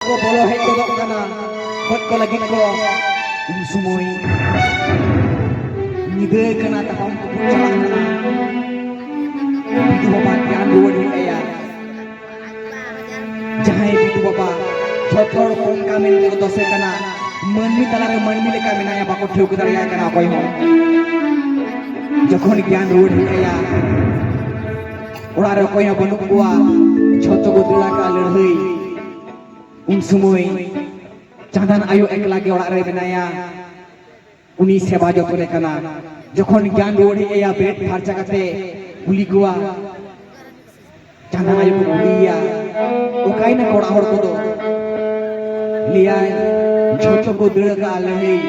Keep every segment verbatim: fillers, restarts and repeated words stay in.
ᱠᱚ ᱵᱚᱞᱚ ᱦᱮᱡ ᱜᱚᱫᱚᱜ ᱠᱟᱱᱟ ᱜᱚᱡ ᱠᱚ ᱞᱟᱹᱜᱤᱫ ᱠᱚ᱾ ᱩᱱ ᱥᱚᱢᱚᱭ ᱧᱤᱫᱟᱹ ᱠᱟᱱᱟ, ᱛᱟᱯᱟᱢ ᱛᱩᱯᱩᱫ ᱪᱟᱞᱟᱜ ᱠᱟᱱᱟ᱾ ᱵᱤᱫᱩ ᱵᱟᱵᱟ ᱜᱮᱭᱟᱱ ᱨᱩᱣᱟᱹᱲ ᱦᱮᱡ ᱟᱭᱟ᱾ ᱡᱟᱦᱟᱸᱭ ᱵᱤᱫᱩ ᱵᱟᱵᱟ ᱡᱷᱚᱛᱚ ᱦᱚᱲ ᱠᱚ ᱚᱱᱠᱟ ᱢᱮᱱᱛᱮ ᱠᱚ ᱫᱚᱥᱮ ᱠᱟᱱᱟ, ᱢᱟᱹᱱᱢᱤ ᱛᱟᱞᱟᱨᱮ ᱢᱟᱹᱱᱢᱤ ᱞᱮᱠᱟ ᱢᱮᱱᱟᱭᱟ, ᱵᱟᱠᱚ ᱴᱷᱟᱹᱣᱠᱟᱹ ᱫᱟᱲᱮᱭᱟᱭ ᱠᱟᱱᱟ ᱚᱠᱚᱭ ᱦᱚᱸ᱾ ᱡᱚᱠᱷᱚᱱ ᱜᱮᱭᱟᱱ ᱨᱩᱣᱟᱹᱲ ᱦᱮᱡ ᱟᱭᱟ, ᱚᱲᱟᱜ ᱨᱮ ᱚᱠᱚᱭ ᱦᱚᱸ ᱵᱟᱹᱱᱩᱜ ᱠᱚᱣᱟ, ᱡᱷᱚᱛᱚ ᱠᱚ ᱫᱟᱹᱲ ᱟᱠᱟᱫᱼᱟ ᱞᱟᱹᱲᱦᱟᱹᱭ᱾ ᱩᱱ ᱥᱚᱢᱚᱭ ᱪᱟᱸᱫᱟᱱ ᱟᱭᱳ ᱮᱠᱞᱟ ᱜᱮ ᱚᱲᱟᱜ ᱨᱮ ᱢᱮᱱᱟᱭᱟ᱾ ᱩᱱᱤ ᱥᱮᱵᱟ ᱡᱚᱛᱚᱱᱮ ᱠᱟᱱᱟ᱾ ᱡᱚᱠᱷᱚᱱ ᱜᱮᱭᱟᱱ ᱨᱩᱣᱟᱹᱲ ᱦᱮᱡ ᱟᱭᱟ, ᱵᱮᱨᱮᱫ ᱯᱷᱟᱨᱪᱟ ᱠᱟᱛᱮ ᱠᱩᱞᱤ ᱠᱚᱣᱟ, ᱪᱟᱸᱫᱟᱱ ᱟᱭᱳ ᱠᱚ ᱠᱩᱞᱤᱭᱮᱭᱟ, "ᱚᱠᱟᱭᱮᱱᱟ ᱠᱚ ᱚᱲᱟᱜ ᱦᱚᱲ ᱠᱚᱫᱚ?" ᱞᱟᱹᱭᱟᱭ, "ᱡᱷᱚᱛᱚ ᱠᱚ ᱫᱟᱹᱲ ᱟᱠᱟᱫᱼᱟ ᱞᱟᱹᱲᱦᱟᱹᱭ᱾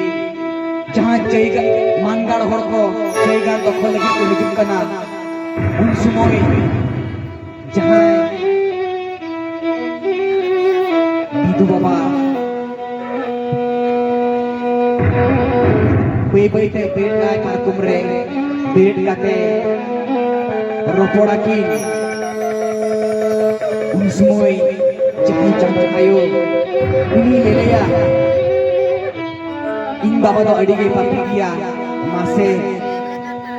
ᱡᱟᱦᱟᱸ ᱪᱟᱹᱭᱜᱟ-, ᱢᱟᱱᱜᱟᱲ ᱦᱚᱲ ᱠᱚ ᱪᱟᱹᱭᱜᱟᱲ ᱫᱚᱠᱷᱚᱞ ᱞᱟᱹᱜᱤᱫ ᱠᱚ ᱦᱤᱡᱩᱜ ᱠᱟᱱᱟ, ᱩᱱ ᱥᱚᱢᱚᱭ ᱡᱟᱦᱟᱸᱭ ᱵᱤᱫᱩ ᱵᱟᱵᱟ ᱵᱟᱹᱭ ᱵᱟᱹᱭ ᱛᱮ ᱵᱮᱨᱮᱫ ᱱᱟᱭ ᱯᱟᱨᱠᱚᱢ ᱨᱮ, ᱵᱮᱨᱮᱫ ᱠᱟᱛᱮ ᱨᱚᱯᱚᱲ ᱟᱹᱠᱤᱱ, ᱩᱱ ᱥᱚᱢᱚᱭ ᱡᱟᱦᱟᱸᱭ ᱪᱟᱸᱫᱚ ᱟᱭᱳ ᱩᱱᱤ ᱞᱟᱹᱭᱟ, ᱤᱧ ᱵᱟᱵᱟ ᱫᱚ ᱟᱹᱰᱤ ᱜᱮ ᱯᱟᱯᱤ ᱜᱮᱭᱟ, ᱢᱟᱥᱮ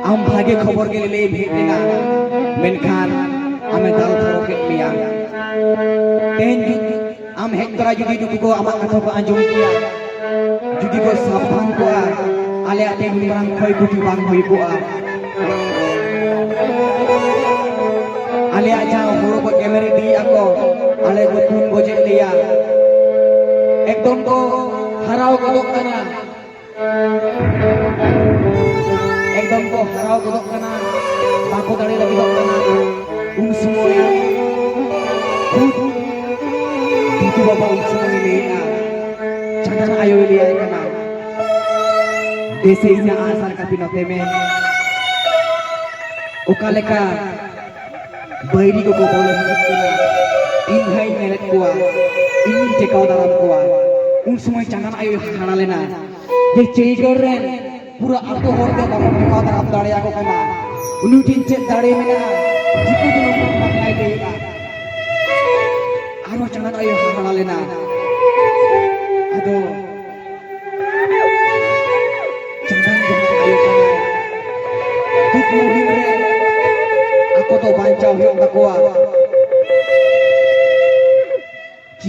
ᱟᱢ ᱵᱷᱟᱜᱮ ᱠᱷᱚᱵᱚᱨ ᱜᱮ ᱞᱟᱹᱭ ᱮᱢ ᱦᱮᱡ ᱞᱮᱱᱟ, ᱢᱮᱱᱠᱷᱟᱱ ᱟᱢᱮ ᱫᱟᱞ ᱯᱟᱨᱚᱢ ᱠᱮᱫ ᱢᱮᱭᱟ᱾ ᱛᱮᱦᱮᱧ ᱡᱩᱫᱤ ᱟᱢ ᱦᱮᱡ ᱛᱚᱨᱟ ᱡᱩᱫᱤ ᱱᱩᱠᱩ ᱠᱚ ᱟᱢᱟᱜ ᱠᱟᱛᱷᱟ ᱠᱚ ᱟᱸᱡᱚᱢ ᱠᱮᱭᱟ, ᱡᱩᱫᱤ ᱠᱚ ᱥᱟᱵᱫᱷᱟᱱ ᱠᱚᱜᱼᱟ, ᱟᱞᱮᱭᱟᱜ ᱛᱮᱦᱮᱧ ᱢᱟᱨᱟᱝ ᱠᱷᱚᱭ ᱠᱷᱚᱛᱤ ᱵᱟᱝ ᱦᱩᱭ ᱠᱚᱜᱼᱟ᱾ ᱟᱞᱮᱭᱟᱜ ᱡᱟᱦᱟᱸ ᱦᱳᱲᱳ ᱠᱚ ᱜᱮᱢᱮᱨ ᱤᱫᱤᱭᱮᱫᱼᱟ ᱠᱚ, ᱟᱞᱮ ᱠᱚ ᱛᱩᱧ ᱜᱚᱡᱮᱫ ᱞᱮᱭᱟ᱾ ᱮᱠᱫᱚᱢ ᱠᱚ ᱦᱟᱨᱟᱣ ᱜᱚᱫᱚᱜ ᱠᱟᱱᱟ, ᱮᱠᱫᱚᱢ ᱠᱚ ᱦᱟᱨᱟᱣ ᱜᱚᱫᱚᱜ ᱠᱟᱱᱟ, ᱵᱟᱠᱚ ᱫᱟᱲᱮ ᱞᱟᱹᱜᱤᱫᱚᱜ ᱠᱟᱱᱟ᱾ ᱩᱱ ᱥᱚᱢᱚᱭ ᱠᱷᱩᱫ ᱵᱤᱫᱩ ᱵᱟᱵᱟ ᱩᱱ ᱥᱚᱢᱚᱭ ᱞᱟᱹᱭᱮᱜᱼᱟ, ᱪᱟᱸᱫᱟᱱ ᱟᱭᱳᱭ ᱞᱟᱹᱭᱟᱭ ᱠᱟᱱᱟ, "ᱫᱮᱥᱮ ᱤᱧᱟᱹᱜ ᱟᱜᱼᱥᱟᱨ ᱠᱟᱹᱯᱤ ᱱᱚᱛᱮ ᱢᱮ᱾ ᱚᱠᱟ ᱞᱮᱠᱟ ᱵᱟᱹᱭᱨᱤ ᱠᱚᱠᱚ ᱵᱚᱞᱚ ᱦᱤᱡᱩᱜ ᱠᱟᱱᱟ, ᱤᱧ ᱦᱟᱸᱜ ᱤᱧ ᱧᱮᱞᱮᱫ ᱠᱚᱣᱟ, ᱤᱧᱤᱧ ᱴᱮᱠᱟᱣ ᱫᱟᱨᱟᱢ ᱠᱚᱣᱟ᱾" ᱩᱱ ᱥᱚᱢᱚᱭ ᱪᱟᱸᱫᱟᱱ ᱟᱭᱳᱭ ᱦᱟᱦᱟᱲᱟ ᱞᱮᱱᱟ ᱡᱮ ᱪᱟᱹᱭᱜᱟᱲ ᱨᱮᱱ ᱯᱩᱨᱟᱹ ᱟᱛᱳ ᱦᱚᱲ ᱜᱮ ᱵᱟᱵᱚᱱ ᱴᱮᱠᱟᱣ ᱫᱟᱨᱟᱢ ᱫᱟᱲᱮᱭᱟᱠᱚ ᱠᱟᱱᱟ᱾ ᱩᱱᱤ ᱴᱷᱮᱱ ᱪᱮᱫ ᱫᱟᱲᱮ ᱢᱮᱱᱟᱜᱼᱟ? ᱪᱤᱠᱟᱹᱛᱮ ᱱᱚᱝᱠᱟ ᱵᱟᱝ ᱞᱟᱹᱭ ᱫᱟᱲᱮᱭᱟᱜᱼᱟ? ᱟᱨᱦᱚᱸ ᱪᱟᱸᱫᱟᱱ ᱟᱭᱳ ᱦᱟᱦᱟᱲᱟ ᱞᱮᱱᱟ᱾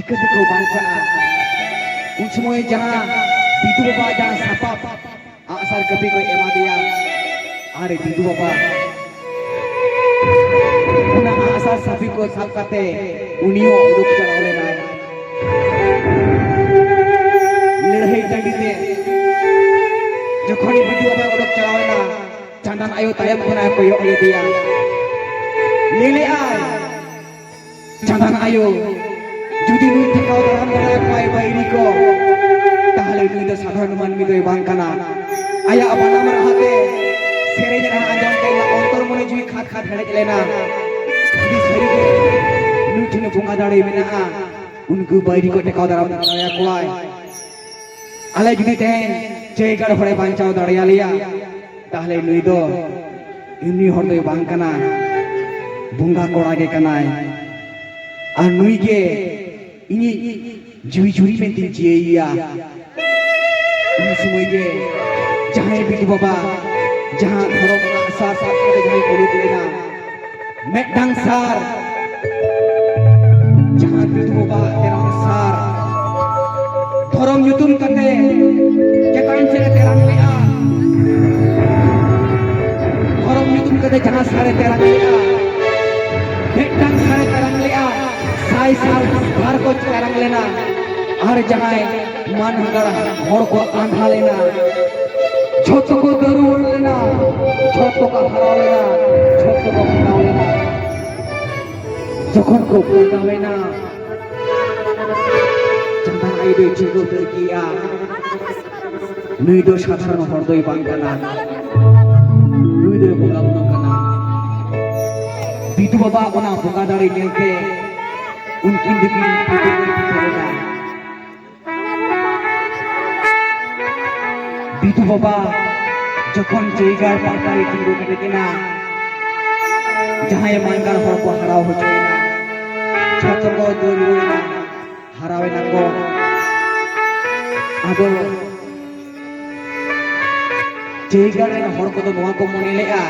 ᱠᱟᱹᱢᱤ ᱠᱚ ᱵᱟᱧᱪᱟᱜᱼᱟ᱾ ᱩᱱ ᱥᱚᱢᱚᱭ ᱡᱟᱦᱟᱸ ᱵᱤᱫᱩ ᱵᱟᱵᱟ ᱡᱟᱦᱟᱸ ᱥᱟᱯᱟᱵ ᱟᱜᱼᱥᱟᱨ ᱠᱟᱹᱯᱤ ᱠᱚ ᱮᱢᱟ ᱫᱮᱭᱟ, ᱟᱨ ᱵᱤᱫᱩ ᱵᱟᱵᱟ ᱚᱱᱟ ᱟᱜᱼᱥᱟᱨ ᱠᱟᱹᱯᱤ ᱠᱚ ᱥᱟᱵ ᱠᱟᱛᱮ ᱩᱱᱤ ᱦᱚᱸ ᱩᱰᱩᱠ ᱪᱟᱞᱟᱣ ᱞᱮᱱᱟᱭ ᱞᱟᱹᱲᱦᱟᱹᱭ ᱴᱟᱺᱰᱤ ᱛᱮ᱾ ᱡᱚᱠᱷᱚᱱ ᱵᱤᱫᱩ ᱵᱟᱵᱟ ᱩᱰᱩᱠ ᱪᱟᱞᱟᱣ ᱮᱱᱟ, ᱪᱟᱸᱫᱟᱱ ᱟᱭᱳ ᱛᱟᱭᱚᱢ ᱠᱷᱚᱱᱟᱜ ᱠᱚᱭᱚᱜ ᱞᱮᱫᱮᱭᱟ, ᱞᱟᱹᱭ ᱞᱮᱫᱼᱟᱭ, ᱪᱟᱸᱫᱟᱱ ᱟᱭᱳ, ᱡᱩᱫᱤ ᱱᱩᱭ ᱴᱷᱮᱠᱟᱣ ᱫᱟᱨᱟᱢ ᱫᱟᱲᱮᱭᱟᱠᱚᱣᱟᱭ ᱵᱟᱹᱭᱨᱤ ᱠᱚ, ᱛᱟᱦᱞᱮ ᱱᱩᱭ ᱫᱚ ᱥᱟᱫᱷᱟᱨᱚᱱ ᱢᱟᱹᱱᱢᱤ ᱫᱚᱭ ᱵᱟᱝ ᱠᱟᱱᱟ᱾ ᱟᱭᱟᱜ ᱵᱟᱱᱟᱢ ᱨᱟᱦᱟ ᱛᱮ ᱥᱮᱨᱮᱧ ᱨᱟᱦᱟ ᱟᱸᱡᱚᱢ ᱛᱮ ᱤᱧᱟᱹᱜ ᱚᱱᱛᱚᱨ ᱢᱚᱱᱮ ᱡᱤᱣᱤ ᱠᱷᱟᱫ ᱠᱷᱟᱫ ᱦᱮᱰᱮᱡ ᱞᱮᱱᱟ᱾ ᱡᱩᱫᱤ ᱥᱟᱹᱨᱤᱜᱮ ᱱᱩᱭ ᱴᱷᱮᱱ ᱵᱚᱸᱜᱟ ᱫᱟᱲᱮ ᱢᱮᱱᱟᱜᱼᱟ, ᱩᱱᱠᱩ ᱵᱟᱹᱭᱨᱤ ᱠᱚ ᱴᱮᱠᱟᱣ ᱫᱟᱨᱟᱢ ᱫᱟᱲᱮᱭᱟᱠᱚᱣᱟᱭ᱾ ᱟᱞᱮ ᱡᱩᱫᱤ ᱛᱮᱦᱮᱧ ᱪᱟᱹᱭᱜᱟᱲ ᱦᱚᱲᱮ ᱵᱟᱧᱪᱟᱣ ᱫᱟᱲᱮᱭᱟᱞᱮᱭᱟ, ᱛᱟᱦᱞᱮ ᱱᱩᱭ ᱫᱚ ᱮᱢᱱᱤ ᱦᱚᱲ ᱫᱚᱭ ᱵᱟᱝ ᱠᱟᱱᱟ, ᱵᱚᱸᱜᱟ ᱠᱚᱲᱟ ᱜᱮ ᱠᱟᱱᱟᱭ᱾ ᱟᱨ ᱱᱩᱭ ᱜᱮ ᱤᱧᱤᱡ ᱡᱤᱣᱤ ᱡᱩᱨᱤ ᱢᱮᱱᱛᱮᱧ ᱪᱤᱭᱟᱹᱭᱮᱭᱟ᱾ ᱩᱱ ᱥᱚᱢᱚᱭ ᱜᱮ ᱡᱟᱦᱟᱸᱭ ᱵᱤᱴᱩ ᱵᱟᱵᱟ ᱡᱟᱦᱟᱸ ᱫᱷᱚᱨᱚᱢ ᱨᱮᱱᱟᱜ ᱥᱟᱨ ᱥᱟᱨ ᱠᱟᱛᱮ ᱡᱟᱦᱟᱸᱭ ᱠᱚ ᱩᱰᱩᱠ ᱞᱮᱱᱟ, ᱢᱤᱫᱴᱟᱝ ᱥᱟᱨ, ᱡᱟᱦᱟᱸ ᱵᱤᱴᱩ ᱵᱟᱵᱟ ᱛᱮᱨᱟᱝ ᱥᱟᱨ, ᱫᱷᱚᱨᱚᱢ ᱧᱩᱛᱩᱢ ᱠᱟᱛᱮ ᱪᱮᱛᱟᱱ ᱥᱮᱫ ᱮ ᱛᱮᱨᱟᱝ ᱞᱮᱜᱼᱟ᱾ ᱫᱷᱚᱨᱚᱢ ᱧᱩᱛᱩᱢ ᱠᱟᱛᱮ ᱡᱟᱦᱟᱸ ᱥᱟᱨᱮ ᱛᱮᱨᱟᱝ ᱞᱮᱜᱼᱟ, ᱢᱤᱫᱴᱟᱝ ᱥᱟᱨᱮ ᱛᱮᱨᱟᱝ ᱞᱮᱜᱼᱟ, ᱥᱟᱭ ᱥᱟᱞ ᱥᱟᱨ ᱠᱚ ᱛᱮᱨᱟᱝ ᱞᱮᱱᱟ᱾ ᱟᱨ ᱡᱟᱦᱟᱸᱭ ᱢᱟᱱ ᱦᱟᱜᱟᱲ ᱦᱚᱲ ᱠᱚ ᱟᱸᱫᱷᱟ ᱞᱮᱱᱟ, ᱡᱷᱚᱛᱚ ᱠᱚ ᱫᱟᱹᱨᱩᱣᱟᱹᱲ ᱞᱮᱱᱟ, ᱡᱷᱚᱛᱚ ᱠᱚ ᱦᱟᱨᱟᱣ ᱞᱮᱱᱟ, ᱡᱷᱚᱛᱚ ᱠᱚ ᱦᱟᱨᱟᱣ ᱞᱮᱱᱟ᱾ ᱡᱚᱠᱷᱚᱱ ᱠᱚ ᱯᱟᱸᱡᱟᱣᱮᱱᱟ, ᱪᱟᱸᱫᱟᱱ ᱟᱭᱳ ᱫᱚᱭ ᱴᱷᱤᱠᱟᱹ ᱩᱛᱟᱹᱨ ᱠᱮᱜᱼᱟ, ᱱᱩᱭ ᱫᱚ ᱥᱟᱫᱷᱟᱨᱚᱱ ᱦᱚᱲ ᱫᱚᱭ ᱵᱟᱝ ᱠᱟᱱᱟ, ᱱᱩᱭ ᱫᱚᱭ ᱵᱚᱸᱜᱟ ᱵᱩᱨᱩ ᱠᱟᱱᱟ᱾ ᱵᱤᱫᱩ ᱵᱟᱵᱟ ᱚᱱᱟ ᱵᱚᱸᱜᱟ ᱫᱟᱲᱮ ᱧᱮᱞᱛᱮ ᱩᱱᱠᱤᱱ ᱫᱚᱠᱤᱱ ᱯᱩᱡᱟᱹ ᱠᱤᱱ ᱯᱩᱡᱟᱹ ᱞᱮᱫᱟ᱾ ᱵᱤᱫᱩ ᱵᱟᱵᱟ ᱡᱚᱠᱷᱚᱱ ᱪᱟᱹᱭᱜᱟᱲ ᱯᱟᱦᱴᱟ ᱨᱮ ᱛᱤᱸᱜᱩ ᱠᱮᱴᱮᱡ ᱮᱱᱟ, ᱡᱟᱦᱟᱸᱭ ᱢᱟᱱᱜᱟᱲ ᱦᱚᱲ ᱠᱚ ᱦᱟᱨᱟᱣ ᱦᱚᱪᱚᱭᱮᱱᱟ, ᱡᱷᱚᱛᱚ ᱠᱚ ᱫᱟᱹᱲ ᱨᱩᱣᱟᱹᱲ ᱮᱱᱟ, ᱦᱟᱨᱟᱣ ᱮᱱᱟ ᱠᱚ᱾ ᱟᱫᱚ ᱪᱟᱹᱭᱜᱟᱲ ᱨᱮᱱ ᱦᱚᱲ ᱠᱚᱫᱚ ᱱᱚᱣᱟ ᱠᱚ ᱢᱚᱱᱮ ᱞᱮᱜᱼᱟ,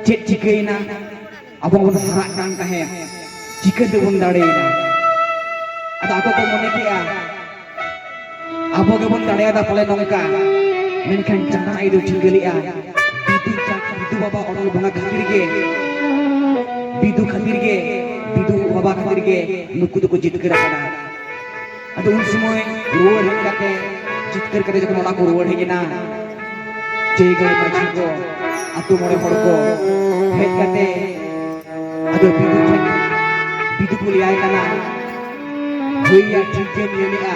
ᱪᱮᱫ ᱪᱤᱠᱟᱹᱭᱮᱱᱟ? ᱟᱵᱚ ᱵᱚᱱ ᱦᱟᱨᱟᱜ ᱠᱟᱱ ᱛᱟᱦᱮᱸᱫ, ᱪᱤᱠᱟᱹ ᱛᱮᱵᱚᱱ ᱫᱟᱲᱮᱭᱮᱱᱟ? ᱟᱫᱚ ᱟᱠᱚ ᱠᱚ ᱢᱚᱱᱮ ᱠᱮᱜᱼᱟ, ᱟᱵᱚ ᱜᱮᱵᱚᱱ ᱫᱟᱲᱮᱭᱟᱫᱟ ᱯᱟᱞᱮ ᱱᱚᱝᱠᱟ᱾ ᱢᱮᱱᱠᱷᱟᱱ ᱪᱟᱸᱫᱟ ᱟᱭᱳ ᱫᱚ ᱴᱷᱤᱠᱟᱹ ᱞᱮᱜᱼᱟ, ᱵᱤᱫᱩ ᱪᱟᱸᱫ, ᱵᱤᱫᱩ ᱵᱟᱵᱟ ᱚᱱᱚᱞ ᱵᱚᱸᱜᱟ ᱠᱷᱟᱹᱛᱤᱨ ᱜᱮ, ᱵᱤᱫᱩ ᱠᱷᱟᱹᱛᱤᱨ ᱜᱮ, ᱵᱤᱫᱩ ᱵᱟᱵᱟ ᱠᱷᱟᱹᱛᱤᱨ ᱜᱮ ᱱᱩᱠᱩ ᱫᱚᱠᱚ ᱡᱤᱛᱠᱟᱹᱨ ᱟᱠᱟᱱᱟ᱾ ᱟᱫᱚ ᱩᱱ ᱥᱚᱢᱚᱭ ᱨᱩᱣᱟᱹᱲ ᱦᱮᱡ ᱠᱟᱛᱮ, ᱡᱤᱛᱠᱟᱹᱨ ᱠᱟᱛᱮ ᱡᱚᱠᱷᱚᱱ ᱚᱲᱟᱜ ᱠᱚ ᱨᱩᱣᱟᱹᱲ ᱦᱮᱡ ᱮᱱᱟ, ᱪᱟᱹᱭᱜᱟᱹᱲ ᱢᱟᱹᱡᱷᱤ ᱠᱚ, ᱟᱹᱛᱩ ᱢᱚᱬᱮ ᱦᱚᱲ ᱠᱚ ᱦᱮᱡ ᱠᱟᱛᱮ ᱟᱫᱚ ᱵᱤᱫᱩ ᱴᱷᱮᱱ, ᱵᱤᱫᱩ ᱠᱚ ᱞᱟᱹᱭᱟᱭ ᱠᱟᱱᱟ, "ᱦᱳᱭ ᱭᱟ, ᱴᱷᱤᱠ ᱜᱮᱢ ᱢᱮᱱᱮᱜᱼᱟ᱾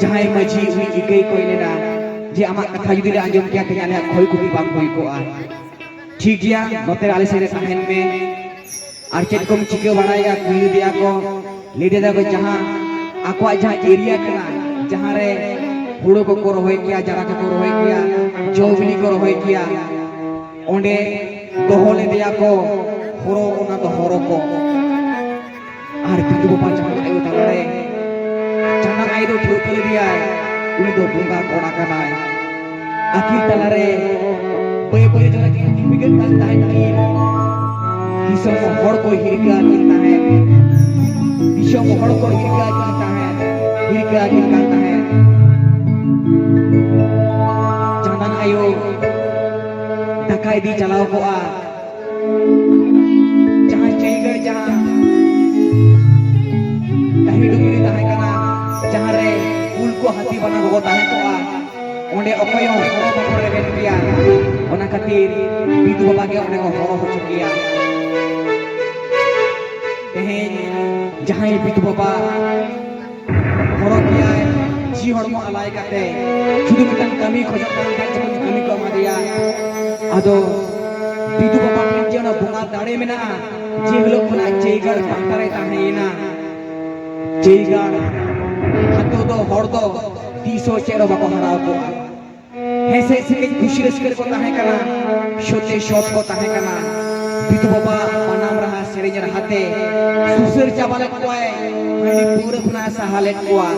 ᱡᱟᱦᱟᱸᱭ ᱢᱟᱹᱡᱷᱤ ᱩᱱᱤ ᱤᱠᱟᱹᱭ ᱠᱚᱭ ᱞᱮᱱᱟ ᱡᱮ ᱟᱢᱟᱜ ᱠᱟᱛᱷᱟ ᱡᱩᱫᱤ ᱞᱮ ᱟᱸᱡᱚᱢ ᱠᱮᱭᱟ, ᱛᱮᱦᱮᱧ ᱟᱞᱮᱭᱟᱜ ᱠᱷᱚᱭ ᱠᱷᱚᱛᱤ ᱵᱟᱝ ᱦᱩᱭ ᱠᱚᱜᱼᱟ᱾ ᱴᱷᱤᱠ ᱜᱮᱭᱟ, ᱱᱚᱛᱮ ᱟᱞᱮ ᱥᱮᱫ ᱨᱮ ᱛᱟᱦᱮᱱ ᱢᱮ᱾" ᱟᱨ ᱪᱮᱫ ᱠᱚᱢ ᱪᱤᱠᱟᱹ ᱵᱟᱲᱟᱭᱟ? ᱠᱩᱞᱤ ᱞᱮᱫᱮᱭᱟ ᱠᱚ, ᱞᱟᱹᱭ ᱞᱮᱫᱟ ᱠᱚ, ᱡᱟᱦᱟᱸ ᱟᱠᱚᱣᱟᱜ ᱡᱟᱦᱟᱸ ᱮᱨᱤᱭᱟ ᱠᱟᱱᱟ, ᱡᱟᱦᱟᱸ ᱨᱮ ᱦᱩᱲᱩ ᱠᱚᱠᱚ ᱨᱚᱦᱚᱭ ᱠᱮᱭᱟ, ᱡᱟᱨᱟ ᱠᱚᱠᱚ ᱨᱚᱦᱚᱭ ᱠᱮᱭᱟ, ᱡᱚ ᱵᱤᱞᱤ ᱠᱚ ᱨᱚᱦᱚᱭ ᱠᱮᱭᱟ, ᱚᱸᱰᱮ ᱫᱚᱦᱚ ᱞᱮᱫᱮᱭᱟ ᱠᱚ ᱦᱚᱨᱚ, ᱚᱱᱟ ᱫᱚ ᱦᱚᱨᱚ ᱠᱚ᱾ ᱟᱨ ᱵᱤᱫᱩ ᱵᱟᱵᱟ ᱪᱟᱸᱫᱟᱱ ᱟᱭᱳ ᱛᱟᱞᱟᱨᱮ, ᱪᱟᱸᱫᱟᱱ ᱟᱭᱳ ᱫᱚ ᱴᱷᱟᱹᱣᱠᱟᱹ ᱞᱮᱫᱮᱭᱟᱭ, ᱩᱱᱤ ᱫᱚ ᱵᱚᱸᱜᱟ ᱠᱚᱲᱟ ᱠᱟᱱᱟᱭ᱾ ᱟᱹᱠᱤᱱ ᱛᱟᱞᱟᱨᱮ ᱵᱟᱹᱭ ᱵᱟᱹᱭ ᱛᱮ ᱟᱹᱠᱤᱱ ᱡᱩᱢᱤᱫᱚᱜ ᱠᱟᱱ ᱛᱟᱦᱮᱸᱫ ᱠᱤᱱ᱾ ᱫᱤᱥᱚᱢ ᱦᱚᱲ ᱠᱚ ᱦᱤᱨᱠᱟᱹ ᱟᱹᱠᱤᱱ ᱛᱟᱦᱮᱸᱫ, ᱫᱤᱥᱚᱢ ᱦᱚᱲ ᱠᱚ ᱦᱤᱨᱠᱟᱹ ᱟᱹᱠᱤᱱ ᱛᱟᱦᱮᱸᱫ, ᱦᱤᱨᱠᱟᱹ ᱟᱹᱠᱤᱱ ᱠᱟᱱ ᱛᱟᱦᱮᱸᱫ᱾ ᱪᱟᱸᱫᱟᱱ ᱟᱭᱳ ᱫᱟᱠᱟ ᱤᱫᱤ ᱪᱟᱞᱟᱣ ᱠᱚᱜᱼᱟ, ᱡᱟᱦᱟᱸ ᱪᱟᱹᱭᱜᱟᱹᱲ, ᱡᱟᱦᱟᱸ ᱰᱟᱹᱦᱤ ᱰᱩᱝᱨᱤ ᱛᱟᱦᱮᱸ ᱠᱟᱱᱟ, ᱡᱟᱦᱟᱸ ᱨᱮ ᱠᱩᱞ ᱠᱚ, ᱦᱟᱹᱛᱤ ᱵᱟᱱᱟ ᱠᱚᱠᱚ ᱛᱟᱦᱮᱸ ᱠᱚᱜᱼᱟ, ᱚᱸᱰᱮ ᱚᱠᱚᱭ ᱦᱚᱸ ᱦᱚᱨᱚ ᱵᱟᱠᱚ ᱨᱮᱵᱮᱱ ᱜᱮᱭᱟ᱾ ᱚᱱᱟ ᱠᱷᱟᱹᱛᱤᱨ ᱵᱤᱫᱩ ᱵᱟᱵᱟ ᱜᱮ ᱚᱸᱰᱮ ᱠᱚ ᱦᱚᱨᱚ ᱦᱚᱪᱚ ᱠᱮᱭᱟ᱾ ᱛᱮᱦᱮᱧ ᱡᱟᱦᱟᱸᱭ ᱵᱤᱫᱩ ᱵᱟᱵᱟ ᱦᱚᱨᱚ ᱜᱮᱭᱟᱭ, ᱡᱤᱣᱤ ᱦᱚᱲᱢᱚ ᱟᱞᱟᱭ ᱠᱟᱛᱮ ᱥᱩᱫᱷᱩ ᱢᱤᱫᱴᱟᱝ ᱠᱟᱹᱢᱤ ᱠᱷᱚᱡᱚᱜ ᱠᱟᱱ ᱛᱟᱦᱮᱸᱫ, ᱡᱮᱢᱚᱱ ᱠᱟᱹᱢᱤ ᱠᱚ ᱮᱢᱟ ᱫᱮᱭᱟ᱾ ᱟᱫᱚ ᱵᱤᱫᱩ ᱵᱟᱵᱟ ᱴᱷᱮᱱ ᱡᱮ ᱚᱱᱟ ᱵᱚᱸᱜᱟ ᱫᱟᱲᱮ ᱢᱮᱱᱟᱜᱼᱟ, ᱡᱮ ᱦᱤᱞᱳᱜ ᱠᱷᱚᱱᱟᱜ ᱪᱟᱹᱭᱜᱟᱲ ᱯᱟᱦᱴᱟ ᱨᱮ ᱛᱟᱦᱮᱸᱭᱮᱱᱟ, ᱪᱟᱹᱭᱜᱟᱲ ᱟᱛᱳ ᱫᱚ, ᱦᱚᱲ ᱫᱚ ᱛᱤᱥ ᱦᱚᱸ ᱪᱮᱫ ᱦᱚᱸ ᱵᱟᱠᱚ ᱦᱟᱨᱟᱣ ᱠᱚᱜᱼᱟ᱾ ᱦᱮᱸᱥᱮᱡ ᱥᱮᱠᱮᱡ ᱠᱩᱥᱤ ᱨᱟᱹᱥᱠᱟᱹ ᱨᱮᱠᱚ ᱛᱟᱦᱮᱸ ᱠᱟᱱᱟ, ᱥᱚᱛᱮ ᱥᱚᱛ ᱠᱚ ᱛᱟᱦᱮᱸ ᱠᱟᱱᱟ᱾ ᱵᱤᱫᱩ ᱵᱟᱵᱟ ᱵᱟᱱᱟᱢ ᱨᱟᱦᱟ ᱥᱮᱨᱮᱧ ᱨᱟᱦᱟᱛᱮ ᱥᱩᱥᱟᱹᱨ ᱪᱟᱵᱟ ᱞᱮᱫ ᱠᱚᱣᱟᱭ ᱦᱟᱺᱰᱤ ᱯᱟᱹᱣᱨᱟᱹ ᱠᱷᱚᱱᱟᱜ ᱥᱟᱦᱟ ᱞᱮᱫ ᱠᱚᱣᱟ᱾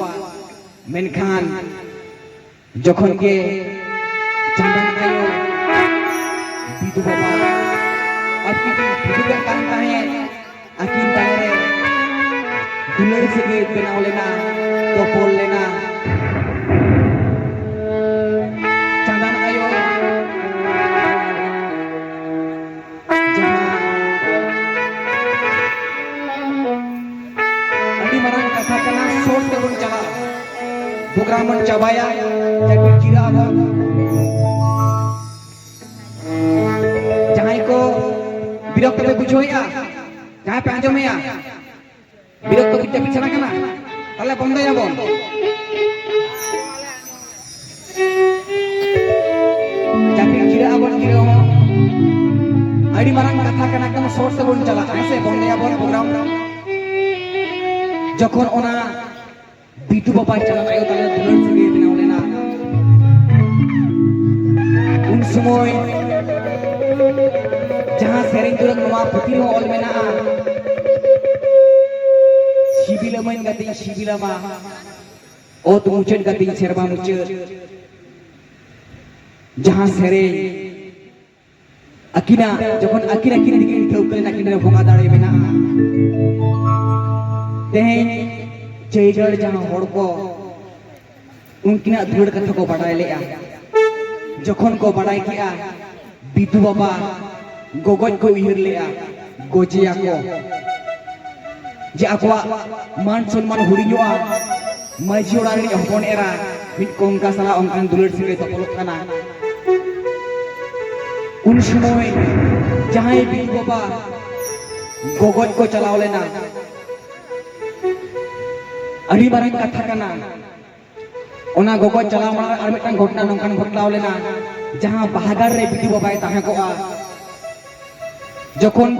ᱢᱮᱱᱠᱷᱟᱱ ᱡᱚᱠᱷᱚᱱ ᱜᱮ ᱪᱟᱸᱫᱟᱱ ᱟᱭᱳ ᱵᱤᱫᱩ ᱵᱟᱵᱟ ᱟᱨ ᱦᱤᱡᱩᱜ ᱠᱟᱱ ᱛᱟᱦᱮᱸᱫ, ᱟᱹᱠᱤᱱ ᱛᱟᱞᱟᱨᱮ ᱫᱩᱞᱟᱹᱲ ᱥᱟᱹᱜᱟᱹᱭ ᱵᱮᱱᱟᱣ ᱞᱮᱱᱟ, ᱛᱚᱯᱚᱞ ᱞᱮᱱᱟ᱾ ᱪᱟᱸᱫᱟᱱ ᱟᱭᱳ ᱡᱟᱦᱟᱸ ᱟᱹᱰᱤ ᱢᱟᱨᱟᱝ ᱠᱟᱛᱷᱟ ᱠᱟᱱᱟ, ᱥᱚᱴ ᱛᱮᱵᱚᱱ ᱪᱟᱞᱟᱜᱼᱟ, ᱯᱨᱳᱜᱨᱟᱢ ᱵᱚᱱ ᱪᱟᱵᱟᱭᱟ, ᱡᱟᱹᱯᱤᱫ ᱡᱤᱨᱟᱹᱜ ᱟᱵᱚᱱ᱾ ᱡᱟᱦᱟᱸᱭ ᱠᱚ ᱵᱤᱨᱚᱠᱛᱚ ᱯᱮ ᱵᱩᱡᱷᱟᱹᱣᱮᱫᱼᱟ, ᱡᱟᱦᱟᱸᱭ ᱯᱮ ᱟᱸᱡᱚᱢᱮᱫᱼᱟ, ᱵᱤᱨᱚᱠᱛᱚ ᱵᱩᱡᱽ ᱡᱟᱹᱯᱤᱫ ᱥᱟᱱᱟ ᱠᱟᱱᱟ, ᱛᱟᱦᱞᱮ ᱵᱚᱱᱫᱚᱭᱟᱵᱚᱱ᱾ ᱡᱟᱹᱯᱤᱫ ᱡᱤᱨᱟᱹᱜ ᱟᱵᱚᱱ ᱡᱤᱨᱟᱹ ᱦᱚᱸ᱾ ᱟᱹᱰᱤ ᱢᱟᱨᱟᱝ ᱠᱟᱛᱷᱟ ᱠᱟᱱᱟ, ᱮᱠᱫᱚᱢ ᱥᱚᱨᱴ ᱛᱮᱵᱚᱱ ᱪᱟᱞᱟᱜᱼᱟ, ᱦᱮᱸ ᱥᱮ? ᱵᱚᱱᱫᱚᱭᱟᱵᱚᱱ ᱯᱨᱳᱜᱨᱟᱢ᱾ ᱡᱚᱠᱷᱚᱱ ᱚᱱᱟ ᱵᱤᱫᱩ ᱵᱟᱵᱟ ᱪᱟᱞᱟᱣ ᱟᱭᱳ ᱛᱟᱞᱮ ᱫᱩᱞᱟᱹᱲ ᱥᱟᱹᱜᱟᱹᱭ ᱵᱮᱱᱟᱣ ᱞᱮᱱᱟ᱾ ᱩᱱ ᱥᱚᱢᱚᱭ ᱡᱟᱦᱟᱸ ᱥᱮᱨᱮᱧ ᱫᱩᱨᱟᱹᱝ ᱱᱚᱣᱟ ᱯᱩᱛᱷᱤ ᱨᱮᱦᱚᱸ ᱚᱞ ᱢᱮᱱᱟᱜᱼᱟ, ᱥᱤᱵᱤᱞᱟᱢᱟᱹᱧ ᱜᱟᱛᱮᱧ ᱥᱤᱵᱤᱞᱟᱢᱟ, ᱚᱛ ᱢᱩᱪᱟᱹᱫ ᱜᱟᱛᱮᱧ ᱥᱮᱨᱢᱟ ᱢᱩᱪᱟᱹᱫ᱾ ᱡᱟᱦᱟᱸ ᱥᱮᱨᱮᱧ ᱟᱹᱠᱤᱱᱟᱜ, ᱡᱚᱠᱷᱚᱱ ᱟᱹᱠᱤᱱ ᱟᱹᱠᱤᱱ ᱛᱮᱠᱤᱱ ᱴᱷᱟᱹᱣᱠᱟᱹ ᱞᱮᱱᱟ, ᱟᱹᱠᱤᱱ ᱨᱮ ᱵᱚᱸᱜᱟ ᱫᱟᱲᱮ ᱢᱮᱱᱟᱜᱼᱟ᱾ ᱛᱮᱦᱮᱧ ᱪᱟᱹᱭᱜᱟᱲ ᱡᱟᱦᱟᱸ ᱦᱚᱲ ᱠᱚ ᱩᱱᱠᱤᱱᱟᱜ ᱫᱩᱞᱟᱹᱲ ᱠᱟᱛᱷᱟ ᱠᱚ ᱵᱟᱰᱟᱭ ᱞᱮᱜᱼᱟ, ᱡᱚᱠᱷᱚᱱ ᱠᱚ ᱵᱟᱰᱟᱭ ᱠᱮᱜᱼᱟ, ᱵᱤᱫᱩ ᱵᱟᱵᱟ ᱜᱚᱜᱚᱡ ᱠᱚ ᱩᱭᱦᱟᱹᱨ ᱞᱮᱜᱼᱟ, ᱜᱚᱡᱮᱭᱟᱠᱚ, ᱡᱮ ᱟᱠᱚᱣᱟᱜ ᱢᱟᱱ ᱥᱚᱱᱢᱟᱱ ᱦᱩᱰᱤᱧᱚᱜᱼᱟ, ᱢᱟᱹᱡᱷᱤ ᱚᱲᱟᱜ ᱨᱤᱱᱤᱡ ᱦᱚᱯᱚᱱ ᱮᱨᱟ ᱢᱤᱫ ᱠᱚᱝᱠᱟ ᱥᱟᱞᱟᱜ ᱚᱱᱠᱟᱱ ᱫᱩᱞᱟᱹᱲ ᱥᱟᱹᱜᱟᱹᱭ ᱛᱚᱯᱚᱞᱚᱜ ᱠᱟᱱᱟ᱾ ᱩᱱ ᱥᱚᱢᱚᱭ ᱡᱟᱦᱟᱸᱭ ᱵᱤᱫᱩ ᱵᱟᱵᱟ ᱜᱚᱜᱚᱡ ᱠᱚ ᱪᱟᱞᱟᱣ ᱞᱮᱱᱟ, ᱟᱹᱰᱤ ᱢᱟᱨᱟᱝ ᱠᱟᱛᱷᱟ ᱠᱟᱱᱟ᱾ ᱚᱱᱟ ᱜᱚᱜᱚᱡ ᱪᱟᱞᱟᱣ ᱢᱟᱲᱟᱝ ᱨᱮ ᱟᱨ ᱢᱤᱫᱴᱟᱝ ᱜᱷᱚᱴᱚᱱᱟ ᱱᱚᱝᱠᱟᱱ ᱜᱷᱚᱴᱟᱣ ᱞᱮᱱᱟ, ᱡᱟᱦᱟᱸ ᱵᱟᱦᱟᱜᱟᱲ ᱨᱮ ᱵᱤᱫᱩ ᱵᱟᱵᱟᱭ ᱛᱟᱦᱮᱸ ᱠᱚᱜᱼᱟ᱾ ᱡᱚᱠᱷᱚᱱ